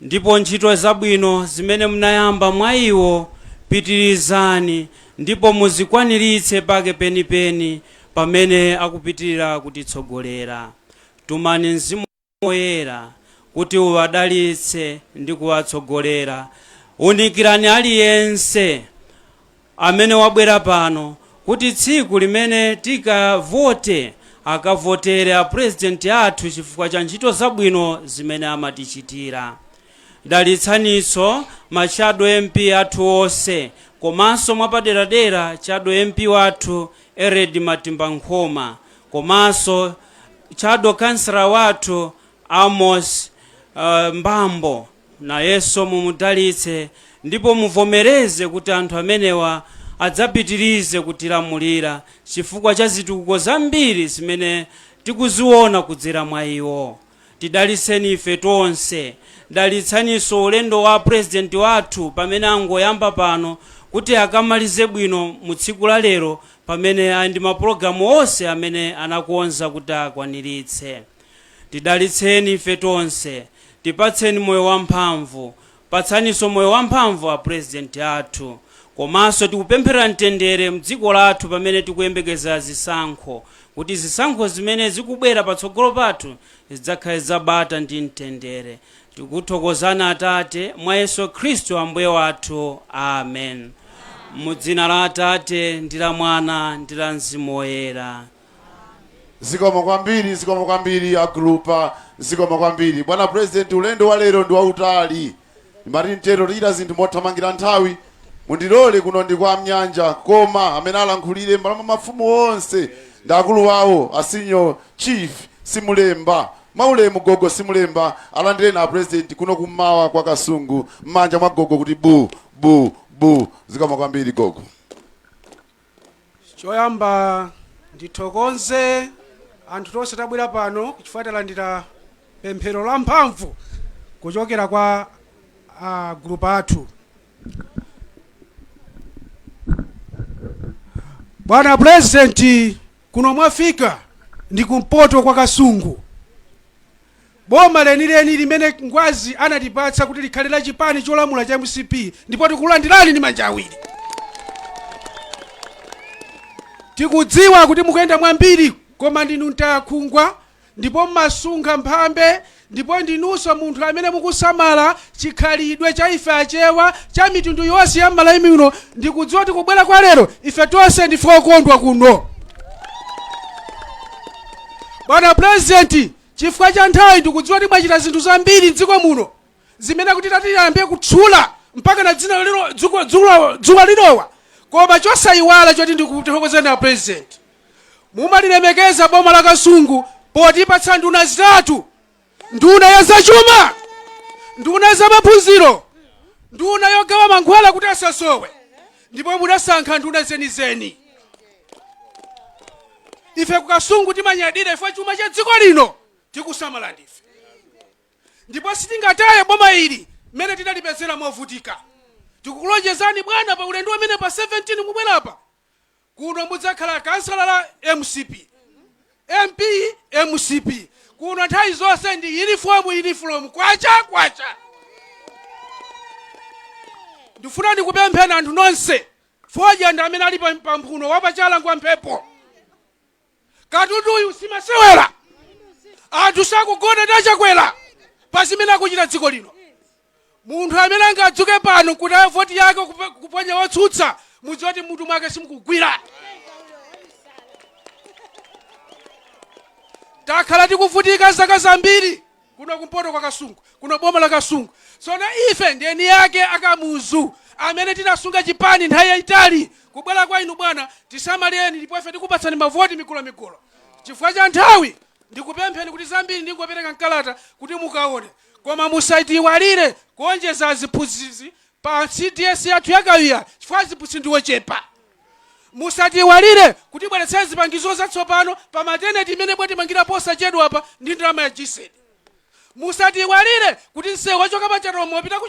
ndipo ntchito zabwino zimene munayamba mwa iwo pitirizani ndipo muzikwaniritse pake penipeni. pamene akupitirira kutitsogolera. Tumani Mzimu Woyera kuti uwadalitse ndi kuwatsogolera. Unikirani aliyense amene wabwera pano kuti tsiku limene tikavote akavotere a purezidenti athu chifukwa cha ntchito zabwino zimene amatichitira. Dalitsaninso ma shadow MP athu onse, komanso mwapaderadera shadow MP wathu Ered Matimba Nkhoma, komanso shadow kansala wathu Amos Mbambo, nayenso mumudalitse ndipo muvomereze kuti anthu amenewa adzapitirize kutilamulira chifukwa cha zitukuko zambiri zimene tikuziona kudzera mwa iwo. Tidalitseni ife tonse. Dalitsaninso ulendo wa purezidenti wathu pamene angoyamba pano kuti akamalize bwino mu tsiku la lero pamene ali ndi mapulogalamu onse amene anakonza kuti akwaniritse. Tidalitseni ife tonse, tipatseni moyo wamphamvu, patsaninso moyo wamphamvu a purezidenti athu. Komanso tikupemphera mtendere mdziko lathu pamene tikuyembekeza zisankho, kuti zisankho zimene zikubwera patsogolo pathu zidzakhale zabata ndi mtendere. Tikuthokozani Atate mwa Yesu Khristu Ambuye wathu, amen. Mu dzina la Atate ndi la Mwana ndi la Mzimu Woyera. Zikomo kwambiri, zikomo kwambiri agulupa, zikomo kwambiri bwana president. Ulendo wa lero ndi wautali, ndimati mtero tichita zinthu mothamangira nthawi. Mundilole, kuno ndi kwa Mnyanja, koma amene alankhulire m'malo mwa mafumu onse ndi akulu wawo, a senior chief Simulemba. Maulemu gogo Simulemba, alandireni a president kuno kummawa kwa Kasungu m'manja mwa gogo kuti bu bu bu. Zikomo kwambiri gogo. Choyamba ndithokoze anthu tonse tabwera pano chifukwa talandira pemphero la mphamvu kuchokera kwa gulupu athu. Bwana Purezidenti, kuno mwafika ndi kumpoto kwa Kasungu, boma lenileni limene Ngwazi anatipatsa kuti likhale la chipani cholamula cha MCP, ndipo tikulandirani ndi manja awiri. Tikudziwa kuti mukuyenda mwambiri, koma ndinu mtayakhungwa ndipo mmasunga mphambe, ndipo ndinunso munthu amene mukusamala chikhalidwe cha ife Achewa cha mitundu yonse ya m'Malawi muno. Ndikudziwa kuti kubwera kwa lero ife tonse ndife okondwa kuno. Bwana Purezidenti, chifukwa cha nthawi, ndikudziwa kuti mwachita zinthu zambiri mdziko muno zimene kuti tatiyambe kutchula mpaka na dzina lilo dzuwa lilowa, koma chosayiwala choti ndikuthokozeni a President, mumalilemekeza boma la Kasungu potipatsa nduna zitatu: nduna ya zachuma, nduna ya zamaphunziro, nduna yogawa mankhwala kuti asasowe. Ndipo mudasankha nduna zenizeni. Ife kuKasungu timanyadira ife, chuma cha dziko lino tikusamala ndife, ndipo sitingataye boma ili mmene tidalipezera movutika. Tikukulonjezani bwana, pa ulendo umene pa 17 mubwerapa kuno mudzakhala kansala la MCP, MP MCP. Kuno nthawi zonse ndi uniform, uniform, kwacha kwacha. Ndifuna ndikupempheni anthu nonse, fodya ndi amene ali pamphuno wapachala ngwa mphepo. Katunduyu simasewera. Anthu sakugona tachakwera pa zimene akuchita dziko lino. Munthu amene angadzuke pano kuti aye voti yake kuponya wotsutsa, mudziwe kuti mutu mwake simukugwira. Takhala tikuvutika zaka zambiri kuno kumpoto kwa Kasungu, kuno boma la Kasungu. Tsono ife ndi eni yake akamuzu amene tinasunga chipani nthawi yayitali. Kubwera kwa inu bwana, tisamaleni, ndipo ife tikupatsani mavoti migolomigolo. Chifukwa cha nthawi, ndikupempheni kuti zambiri ndingopereka mkalata kuti mukaone, koma musatiwalire kuonjeza aziphunzitsi pa CDS yathu yakawiya, chifukwa aziphunzitsi ndi ochepa. Musatiwalire kutibweretsera zipangizo zatsopano pa maternity imene mwatimangira posachedwa apa ndi ndalama ya GESD. Musatiwalire kuti msewu wachoka pa Chatomo wapita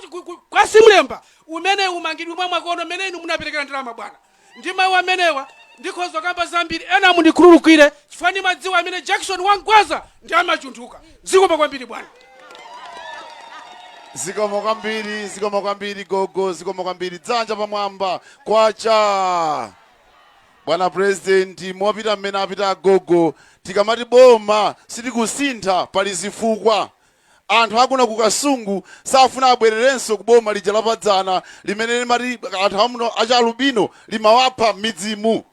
kwa Simlemba umene umangidwe mwa mwakono mmene inu munaperekera ndalama bwana. Ndi mawu amenewa, ndikhoza kamba zambiri, ena mundikhululukire chifukwa ndimadziwa amene Jackson Wangwaza ndi amachunthuka. Zikomo kwambiri bwana. Zikomo kwambiri, zikomo kwambiri gogo, zikomo kwambiri. Dzanja pamwamba, kwacha. Bwana President, mwapita mmene apita agogo. Tikamati boma sitikusintha, pali zifukwa. Anthu akuno ku Kasungu safuna abwererenso ku boma lija lapadzana limene limati anthu amuno achalubino limawapha m'midzimu.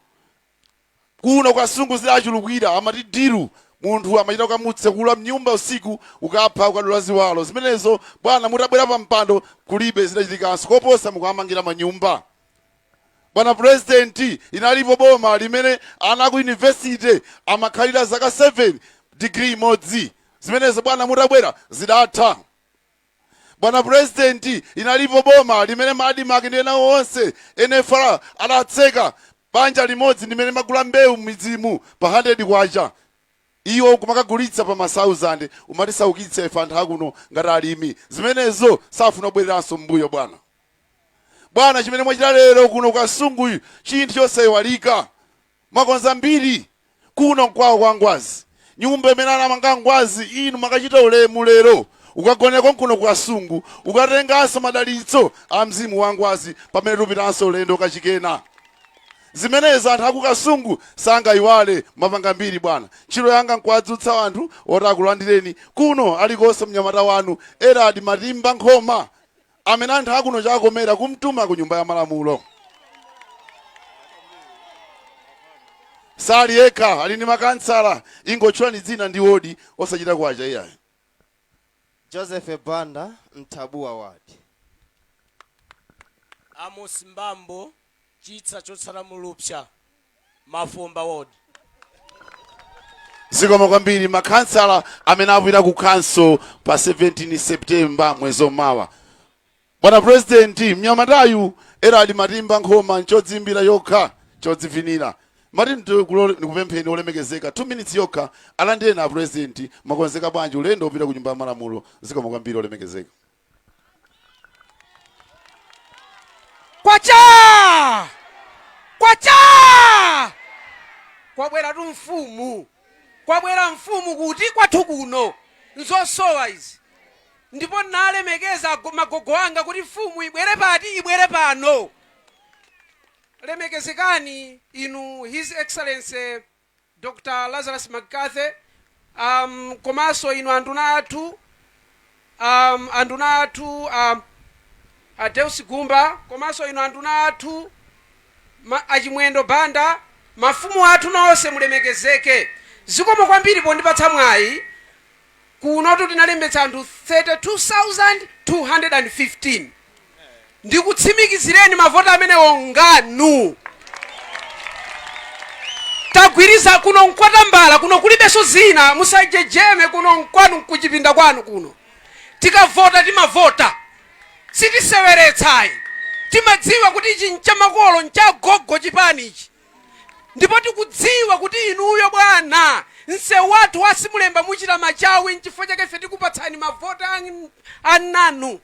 Kuno ku Kasungu zidachulukira, amati diru, munthu amachita kukamutsekula mnyumba usiku, ukapha, ukadula ziwalo. Zimenezo bwana, mutabwera pa mpando kulibe zidachitikanso, koposa mukuamangira manyumba. Bwana President, inalipo boma limene ana ku university amakhalira zaka 7 degree imodzi. Zimenezo bwana, mutabwera zidatha. Bwana President, inalipo boma limene ma ADMARC ndi ena onse, NFRA, adatseka. Banja limodzi limene magula mbewu m'midzimu pa 100 kwacha, iwo kumakagulitsa pa ma 1000, umatisaukitsa ife anthu akuno ngati alimi. Zimenezo safuna kubwereranso m'mbuyo bwana. Bwana, chimene mwachita lero kuno Kasungu, chinthu chosayiwalika. Mwakonza mbiri. Kuno nkwawo kwa Ngwazi, nyumba imene anamanga Ngwazi, inu makachita ulemu lero. Ukagoneko nkuno ku Kasungu, ukatenganso madalitso a mzimu wa Ngwazi pamene tupitanso ulendo kachikena. Zimenezo anthu aku Kasungu sangayiwale. Mapanga mbiri bwana. Ntchito yanga nkuwadzutsa anthu oti akulandireni kuno. Alikonso mnyamata wanu Eradi Matimba Nkhoma, amene anthu akuno chakomera kumtuma ku Nyumba ya Malamulo. Sali yekha, ali ndi makansala. Ingotchulani dzina ndi wodi, osachita kwacha iyayi. Joseph Banda, Mtabuwa Ward. Amos Mbambo, Chitsa chotsala mulupsa, Mafumba Ward. Zikomo kwambiri. Makhansala amene apita ku council pa 17 September, mwezi omawa. Bwana President, mnyamatayu Eradi Matimba Nkhoma nchodzimbira yokha, chodzivinira. Mati ndikupempheni olemekezeka, 2 minutes yokha, alandireni a President. Mwakonzeka bwanji ulendo wopita ku Nyumba ya Malamulo? Zikomo kwambiri, olemekezeka. Kwacha kwacha! Kwabwera tu mfumu, kwabwera mfumu kuti kwathu kuno. Nzosowa izi, ndipo nalemekeza magogo anga kuti mfumu ibwere pati? Ibwere pano. Lemekezekani inu His Excellency Dr Lazarus McCarthy, komanso inu anduna athu, a Deus Gumba, komanso inu anduna athu Achimwendo Banda, mafumu athu nonse mulemekezeke. Zikomo kwambiri pondipatsa mwayi. Kunotu tinalembetsa anthu 32,215. Ndikutsimikizireni, mavoti amenewo nganu. Tagwiriza kuno nkwatambala, kuno kulibenso zina, musajejeme. Kuno nkwanu, nkuchipinda kwanu kuno. Tikavota timavota, sitiseweretsayi. Timadziwa kuti ichi nchamakolo, nchagogo chipani ichi, ndipo tikudziwa kuti inuyo bwana, msewu wathu wa Simulemba muchita machawi. Nchifukwa chake ife tikupatsani mavoti ananu.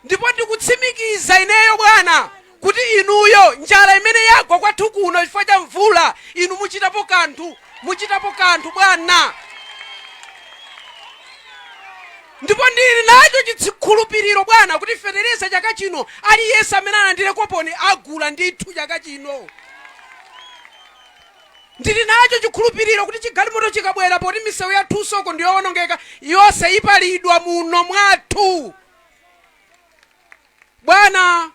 Ndipo ndikutsimikiza ineyo bwana kuti inuyo, njala imene yagwa kwathu kuno chifukwa cha mvula, inu muchitapo kanthu, muchitapo kanthu bwana. Ndipo ndili nacho chikhulupiriro bwana kuti fetereza chaka chino, aliyense amene alandire koponi agula ndithu chaka chino. Ndili nacho chikhulupiriro kuti chigalimoto chikabwera, poti misewu yathusoko ndiyowonongeka yonse, ipalidwa muno mwathu. Bwana,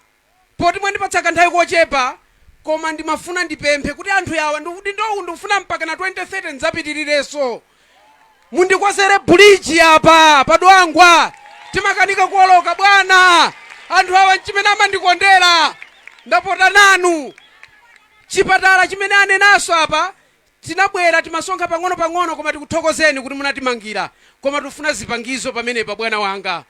poti mwandipatsa kanthawi kochepa, koma ndimafuna ndipemphe kuti anthu awa, ndikuti ndikufuna mpaka na 2030 ndidzapitirirenso, mundikonzere bridge apa padwangwa, timakanika kuoloka bwana. Anthu awa nchimene amandikondera, ndapota nanu. Chipatala chimene anenaso apa, tinabwera timasonkha pang'ono pang'ono, koma tikuthokozeni kuti munatimangira, koma tikufuna zipangizo pamenepa bwana wanga.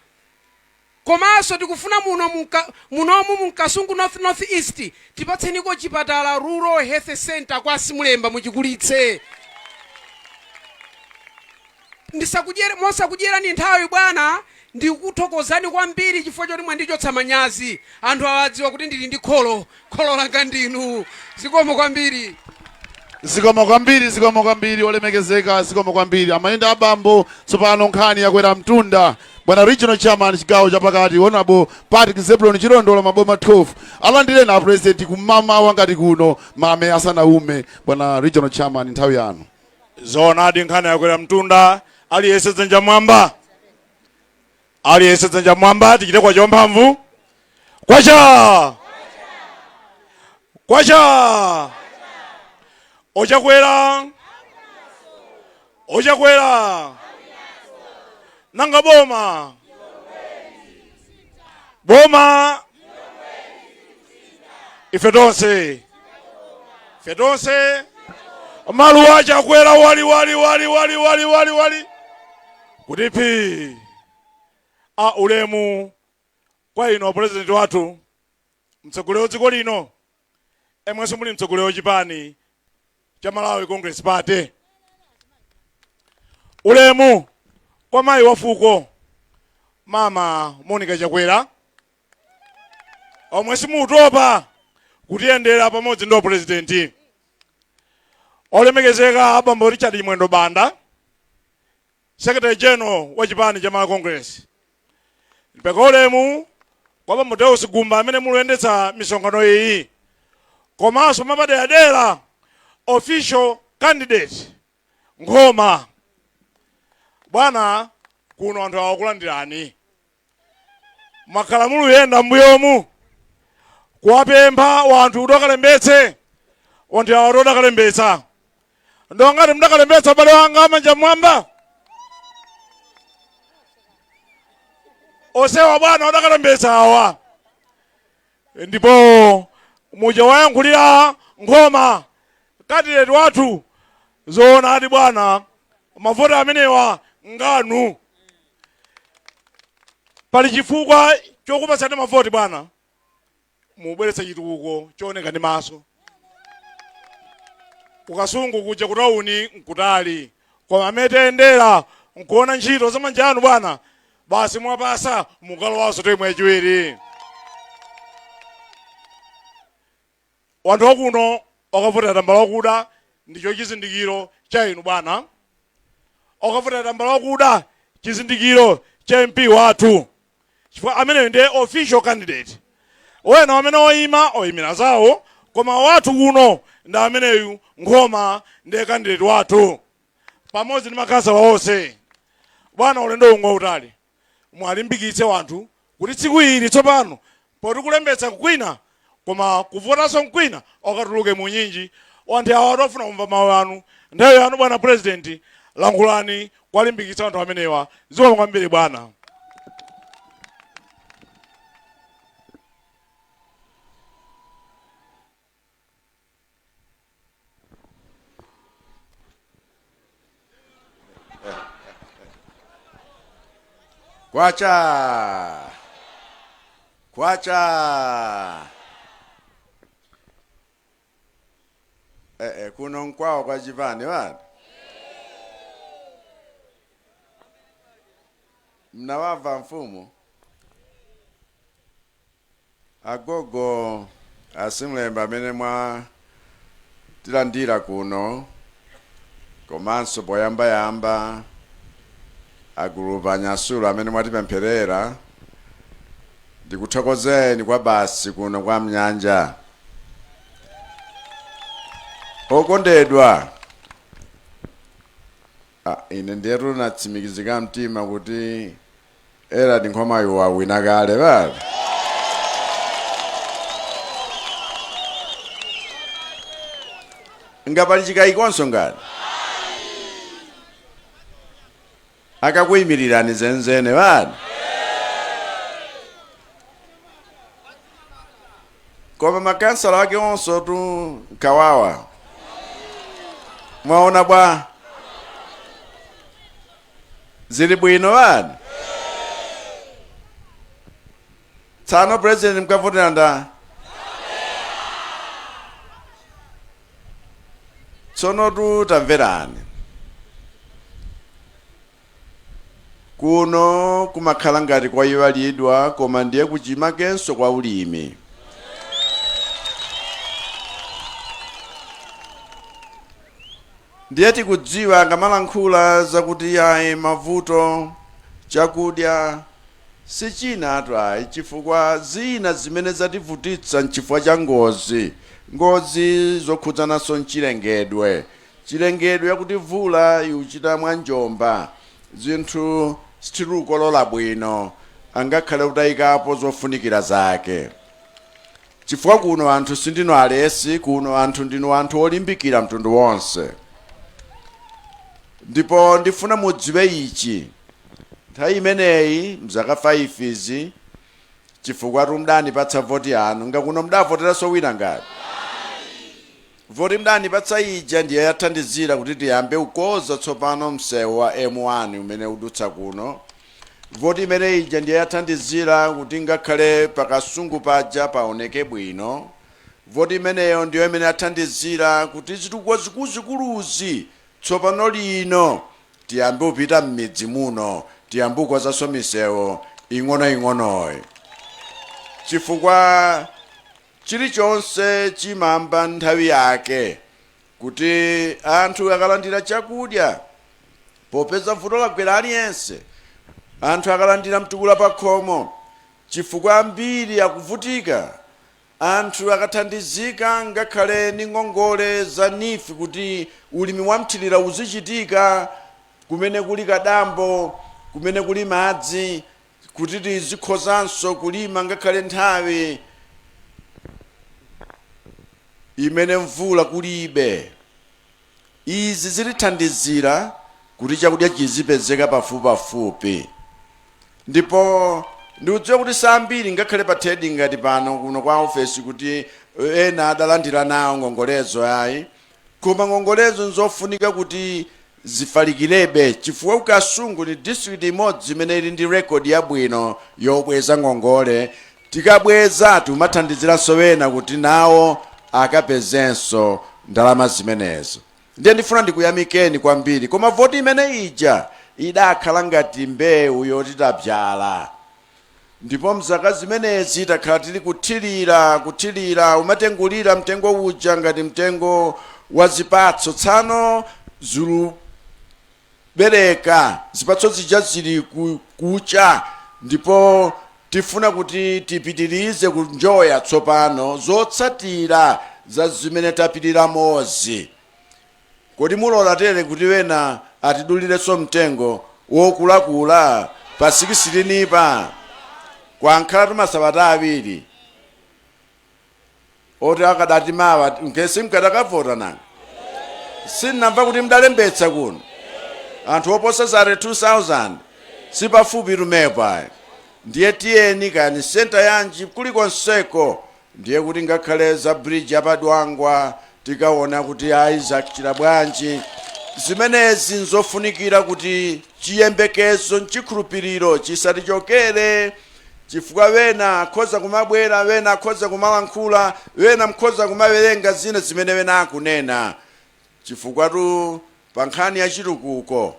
Komanso tikufuna muno munomu mu Kasungu North, North East, tipatseniko chipatala, rural health center kwa Simulemba, muchikulitse. Ndisakudyere, mosakudyerani nthawi bwana, ndikuthokozani kwambiri chifukwa choti mwandichotsa manyazi. Anthu awa adziwa kuti ndili ndi kholo, kholo langa ndinu. Zikomo kwambiri. Zikomo kwambiri, zikomo kwambiri olemekezeka, zikomo kwambiri amayenda abambo. Tsopano nkhani yakwera mtunda. Bwana Regional Chairman, chigawo chapakati, Honorable Patrick Zebulon Chilondola, maboma 12. Alandireni a president kumamawa ngati kuno, mame asanaume. Bwana regional chairman, nthawi yanu. Zoonadi, nkhani yakwera mtunda. Aliyense dzanja mwamba, aliyense dzanja mwamba, tichite kwacha wamphamvu. Kwacha, kwacha! Ochakwera, ochakwera! Nanga boma, boma! Ife tonse, ife tonse, maluwa achakwera wali wali wali wali wali wali wali kuti phi. A ulemu kwa inu president wathu, mtsogoleri wa dziko lino, emwenso muli mtsogoleri wa chipani cha Malawi Congress Party. Ulemu kwa mayi wa fuko, Mama Monica Chakwera, omwe simutopa kutiyendera pamodzi ndi president. Olemekezeka abambo Richard Chimwendo Banda, secretary general wa chipani cha Malawi Congress. Ndipeka ulemu kwa bambo Deus Gumba amene muluyendetsa misonkhano iyi, komanso mapaderadera official candidate Nkhoma. Bwana, kuno anthu awakulandirani. Mwakhala muluyenda mbuyomu kuwapempha wanthu kuti akalembetse, wanthu awa todakalembetsa. Ndongati mudakalembetsa, abale wanga, manja mwamba. Osewa bwana odakalembetsa awa, ndipo muja wayankhulira Nkhoma, candidate wathu. Zoonadi bwana, mavoti amenewa nganu. Pali chifukwa chokupatsani mavoti bwana, mubweretse chitukuko chooneka ndi maso. Kukasungu kuja kutawuni nkutali, koma amene tayendera nkuona ntchito za manja anu bwana, basi mwapasa, mukalowanso term yachiwiri. Wanthu wakuno wakavotera tambala wakuda, ndicho chizindikiro cha inu bwana. Wakavotera tambala wakuda, chizindikiro cha MP wathu, chifukwa ameneyo ndiye official candidate. Wena amene oyima oyimira zawo, koma wathu kuno ndi ameneyu Nkhoma, ndiye candidate wathu pamodzi ndi makhansala onse. Bwana, ulendo ungo utali, mwalimbikitse wanthu kuti tsiku ili tsopano poti kulembetsa kwina koma kuvotanso nkwina, akatuluke munyinji wanthu awa. Atofuna kumva mawu anu. Nthawi yanu bwana president, lankhulani kwalimbikitsa anthu amenewa. Zikomo kwambiri bwana. Kwacha, kwacha! Kuno nkwawo kwa chipani wani mnawamva mfumu agogo asimlemba amene mwa tilandira kuno, komanso poyambayamba agulupu anyasulu amene mwatipempherera, ndikuthokozeni kwa basi kuno kwa Mnyanja. Okondedwa, ine ndiyetu natsimikizika mtima kuti Era Nkhomayo wawina kale bale. Ngapali chikayikonso ngati akakuyimirirani zenzene bale. Koma makansala ake onso tu nkawawa. Mwaona bwa? Zili bwino bani? Tsano president mkavotera nda? Tsono tu tamverani. Kuno kumakhala ngati kwayiwalidwa, koma ndiye kuchimakenso kwa ulimi. Ndiye tikudziwa akamalankhula zakuti ayi mavuto chakudya Si chinatu ayi, chifukwa zina zimene zativutitsa nchifukwa cha ngozi, ngozi zokhudzananso nchilengedwe, chilengedwe yakuti mvula ikuchita mwanjomba, zinthu sitikukolola bwino angakhale utayikapo zofunikira zake. Chifukwa kuno anthu sindinu alesi, kuno anthu ndinu anthu olimbikira mtundu wonse. Ndipo ndifuna mudziwe ichi, nthawi imeneyi mzaka 5 izi, chifukwa mudanipatsa voti yanu, ngakuno mudavoteranso wina ngati voti mdanipatsa ija ndiye yathandizira kuti tiyambe kukonza tsopano msewu wa M1 umene udutsa kuno. Voti imene ija ndiye yathandizira kuti ngakhale pakasungu paja paoneke bwino. Voti imeneyo ndiyo imene yathandizira kuti zitukuko zikuluzikuluzi tsopano lino tiyambe kupita m'midzi muno, tiyambe kukonzanso misewu ing'onoing'onoyi, chifukwa chilichonse chimamba nthawi yake kuti anthu akalandira chakudya, popeza vuto lagwera aliyense, anthu akalandira mtukula pakhomo, chifukwa ambiri akuvutika, anthu akathandizika ngakhale ni ngongole za NEEF kuti ulimi wa mthirira uzichitika kumene kuli kadambo, kumene kuli madzi, kuti tizikhozanso kulima ngakhale nthawi imene mvula kulibe. Izi zitithandizira kuti chakudya chizipezeka pafupipafupi. Ndipo ndikudziwa kuti sambiri ngakhale pa trading ngati pano kuno kwa ofesi kuti ena adalandira nawo ngongolezo ayi, koma ngongolezo nzofunika kuti zifalikirebe, chifukwa ku Kasungu ni district imodzi imene ili ndi record yabwino yobweza ngongole. Tikabweza timathandiziranso ena kuti nawo akapezenso ndalama zimenezo. Ndiye ndifuna ndikuyamikeni kwambiri. Koma voti imene ija idakhala ngati mbewu yoti tabzala, ndipo mzaka zimenezi takhala tili kuthirira, kuthirira, umatengulira mtengo uja ngati mtengo wa zipatso. Tsano zulubereka zipatso zija zili kucha, ndipo tifuna kuti tipitirize kunjoya tsopano zotsatira za zimene tapiriramozi. Kodi mulola tere kuti wena atidulirenso mtengo wokulakula pa 16 pa kwankhala tumasabata awiri oti akadati mawa nkesi mkadakavota? Nanga sinnamva kuti mdalembetsa kuno anthu oposa 32,000? Sipafupi tumepo ayi. Ndiye tiyeni kani center yanji kulikonseko. Ndiye kuti ngakhale za bridge yapadwangwa tikaona kuti ayi zachita bwanji. Zimenezi nzofunikira kuti chiyembekezo nchikhulupiriro chisatichokere, chifukwa wena akhoza kumabwera, wena akhoza kumalankhula, wena mkhoza kumawerenga zina zimene wena akunena, chifukwa tu pa nkhani ya chitukuko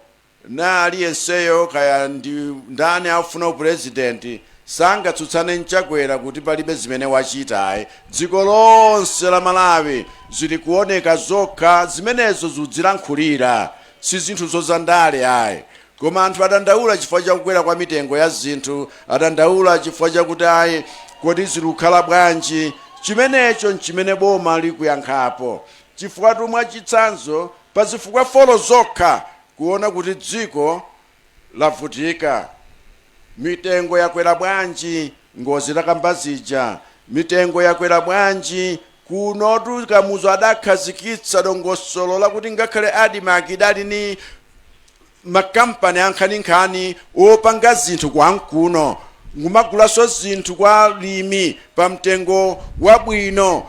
na aliyenseyo kaya ndi ndani afuna upurezidenti sangatsutsane nchakwera kuti palibe zimene wachitayi. Dziko lonse la Malawi zili kuoneka zokha zimenezo, zudzilankhulira, si zinthu zozandale ayi. Koma anthu adandaula chifukwa chakukwera kwa mitengo ya zinthu, adandaula chifukwa chakuti ayi, kodi zikukhala bwanji? Chimenecho nchimene boma likuyankhapo, chifukwa tumwa chitsanzo pa zifukwa 4 zokha kuona kuti dziko lavutika. Mitengo yakwera bwanji? Ngozi takamba zija, mitengo yakwera bwanji? Kunotu Kamuzu adakhazikitsa dongosolo lakuti ngakhale ADMARC idali ni makampani ankhaninkhani opanga zinthu kwankuno, ngumagulanso zinthu kwa limi pa mtengo wabwino,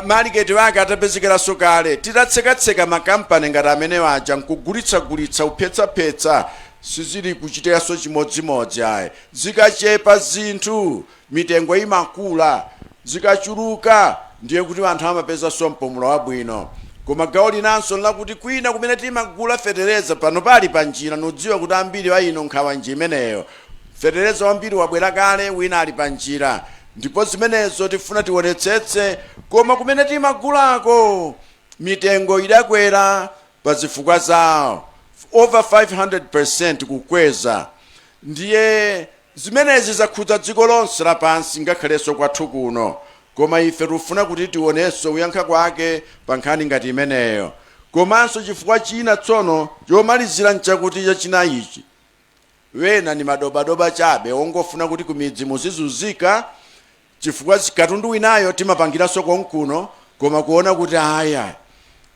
maliketi wake atapezekeranso kale. Titatsekatsekha makampani ngati amene aja nkugulitsagulitsa, kupetsapetsa, sizili kuchitikanso chimodzimodzi ayi. Zikachepa zinthu mitengo imakula, zikachuluka ndiye kuti anthu amapezanso mpumulo wabwino. Koma gawo linanso lakuti kwina kumene timagula fetereza pano pali pa njira. Nudziwa kuti ambiri wa inu nkhawa nji imeneyo. Fetereza wambiri wabwera kale, wina ali pa njira, ndipo zimenezo tifuna tionetsetse. Koma kumene timagulako mitengo idakwera pa zifukwa zawo over 500% kukweza. Ndiye Zimenezi zakhudza dziko lonse lapansi ngakhalenso kwathu kuno, koma ife tikufuna kuti tionenso kuyankha kwake pa nkhani ngati imeneyo. Komanso chifukwa china tsono chomalizira nchakuti chachinayichi, wena ni madobadoba chabe ongofuna kuti kumidzi muzizunzika chifukwa katundu winayo timapangiranso konkuno, koma kuona kuti aya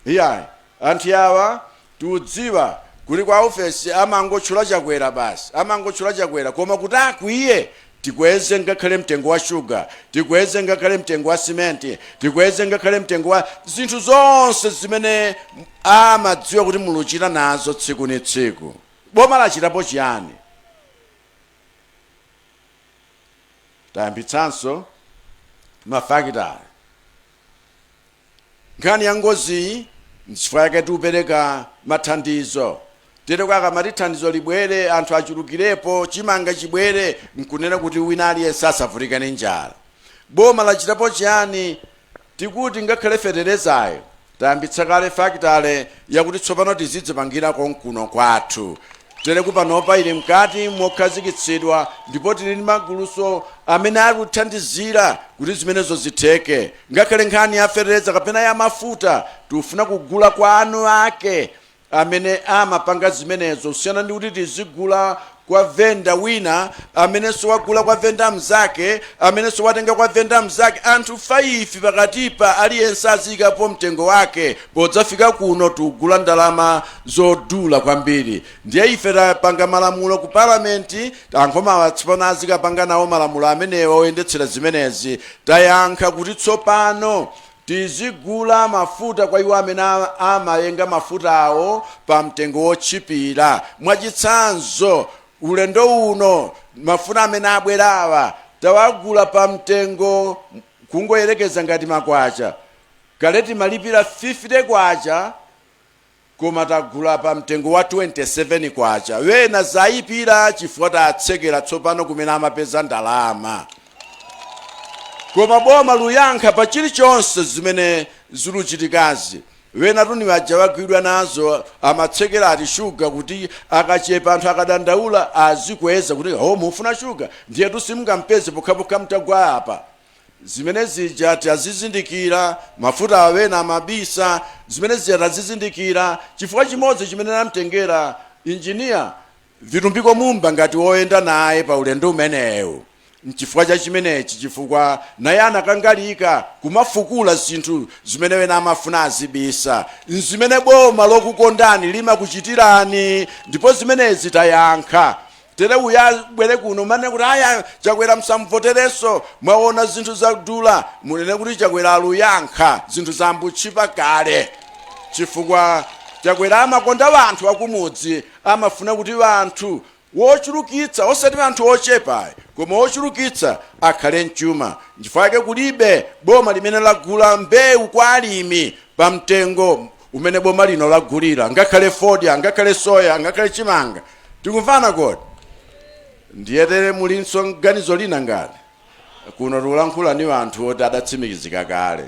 iyayi anthu awa tikudziwa kuti kwa ofesi amangotchula Chakwera basi, amangotchula Chakwera, koma kuti akwiye tikweze ngakhale mtengo wa shuga, tikweze ngakhale mtengo wa simenti, tikweze ngakhale mtengo wa zinthu zonse zimene amadziwa kuti muluchita nazo tsiku ni tsiku. Boma lachitapo chiyani? Tayambitsanso mafakitale. Nkhani ya ngoziyi nchifukwa yake tikupereka mathandizo. Tereko akamati thandizo libwere, anthu achulukirepo, chimanga chibwere, nkunena kuti wina aliyense asavutike ndi njala. Boma lachitapo chiyani? Tikuti ngakhale feterezayo tayambitsa kale fakitale yakuti tsopano tizidzipangira konkuno kwathu. Tereku panopa ili mkati mokhazikitsidwa ndipo tili ndi maguluso amene akuthandizira kuti zimenezo zitheke. Ngakhale nkhani ya fetereza kapena ya mafuta tikufuna kugula kwa eni ake amene amapanga zimenezo kusiyana ndi kuti tizigula kwa venda wina amenenso wagula kwa venda mzake amenenso watenga kwa venda mzake. Anthu 5 pakatipa aliyense aziyikapo mtengo wake, podzafika kuno tikugula ndalama zodula kwambiri. Ndiye ife tapanga malamulo ku palamenti, ankhomawa tsopano azikapanga nawo malamulo amenewa oyendetsera zimenezi. Tayankha kuti tsopano tizigula mafuta kwa iwo amene amayenga mafutawo pa mtengo wotchipira. Mwachitsanzo, ulendo uno mafuta amene abwerawa tawagula pa mtengo, kungoyerekeza ngati makwacha, kale timalipira 50 kwacha koma tagula pa mtengo wa 27 kwacha. Wena zayipira chifukwa tatsekera tsopano kumene amapeza ndalama. Koma boma luyankha pa chilichonse zimene ziluchitikazi. Wena tuni aja wagwidwa nazo amatsekera ati shuga kuti akachepa anthu akadandaula azikweza kuti oh, mufuna shuga ndiyetu simungampeze pokhapokha mtagwa apa. Zimene zija tazizindikira, mafuta awena amabisa, zimene zija tazizindikira. Chifukwa chimodzi chimene namtengera Injiniya Vitumbiko Mumba ngati woyenda naye pa ulendo umenewu nchifukwa cha chimenechi, chifukwa naye anakangalika kumafukula zinthu zimene wena amafuna azibisa, nzimene boma lokukondani limakuchitirani, ndipo zimenezi tayankha. Tere uyu abwere kuno manene kuti aya Chakwera msamvoterenso, mwaona zinthu zadula, munene kuti Chakwera aluyankha zinthu zambutchipa kale, chifukwa Chakwera amakonda wanthu akumudzi, amafuna kuti wanthu wochulukitsa, osati anthu ochepa koma wochulukitsa akhale mchuma. Nchifukwa chake kulibe boma limene lagula mbewu kwa alimi pa mtengo umene boma lino lagulira, ngakhale fodya, ngakhale soya, ngakhale chimanga. Tikumvana kodi? Ndiye tere mulinso ganizo lina ngati kuno tikulankhula ni anthu oti adatsimikizika kale.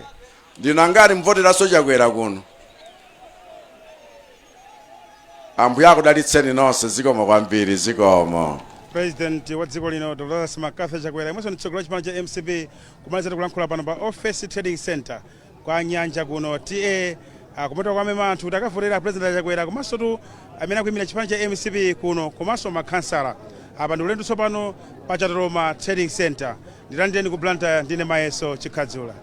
Ndinu angati mvoteranso Chakwera kuno? Ambuye akudalitseni nonse. Zikomo kwambiri, zikomo. President wa dziko lino Dr. Lazarus McCarthy Chakwera yemwenso ndi mtsogoleri wa chipani cha MCP kumaliza kulankhula pano pa Office Trading Center kwa Nyanja kuno TA kumatoka kwamema anthu kuti akavotera President Chakwera komanso tu amene akuyimira chipani cha MCP kuno komanso makhansala. Apa ndi ulendo tsopano pa Chatoloma Trading Center. Ndilandireni ku Blantyre, ndine Mayeso Chikhadzula.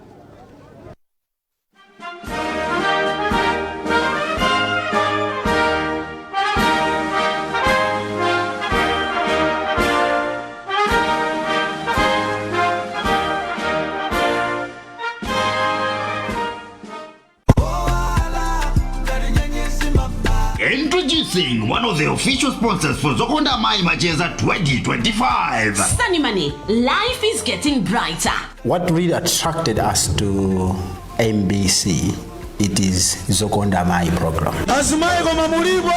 Introducing one of the official sponsors for Zokonda Amayi Macheza 2025. Sunny Money, life is getting brighter. What really attracted us to MBC, it is Zokonda Amayi program. Azimayi koma mulipo?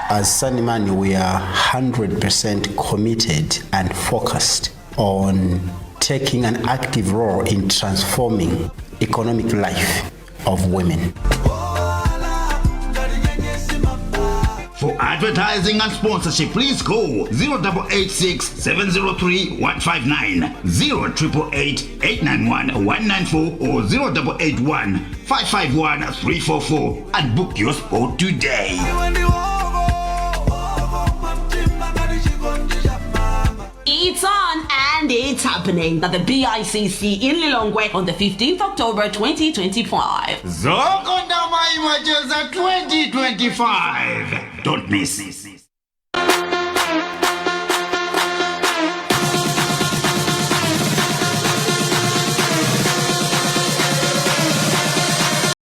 As Sunny Money, we are 100% committed and focused on taking an active role in transforming economic life of women. For advertising and sponsorship, please call 0886 703 159, 0888 891 194 or 0881 551 344 and book your spot today. It's on and it's happening at the BICC in Lilongwe on the 15th October 2025. Zokonda Mai Macheza 2025. Don't miss.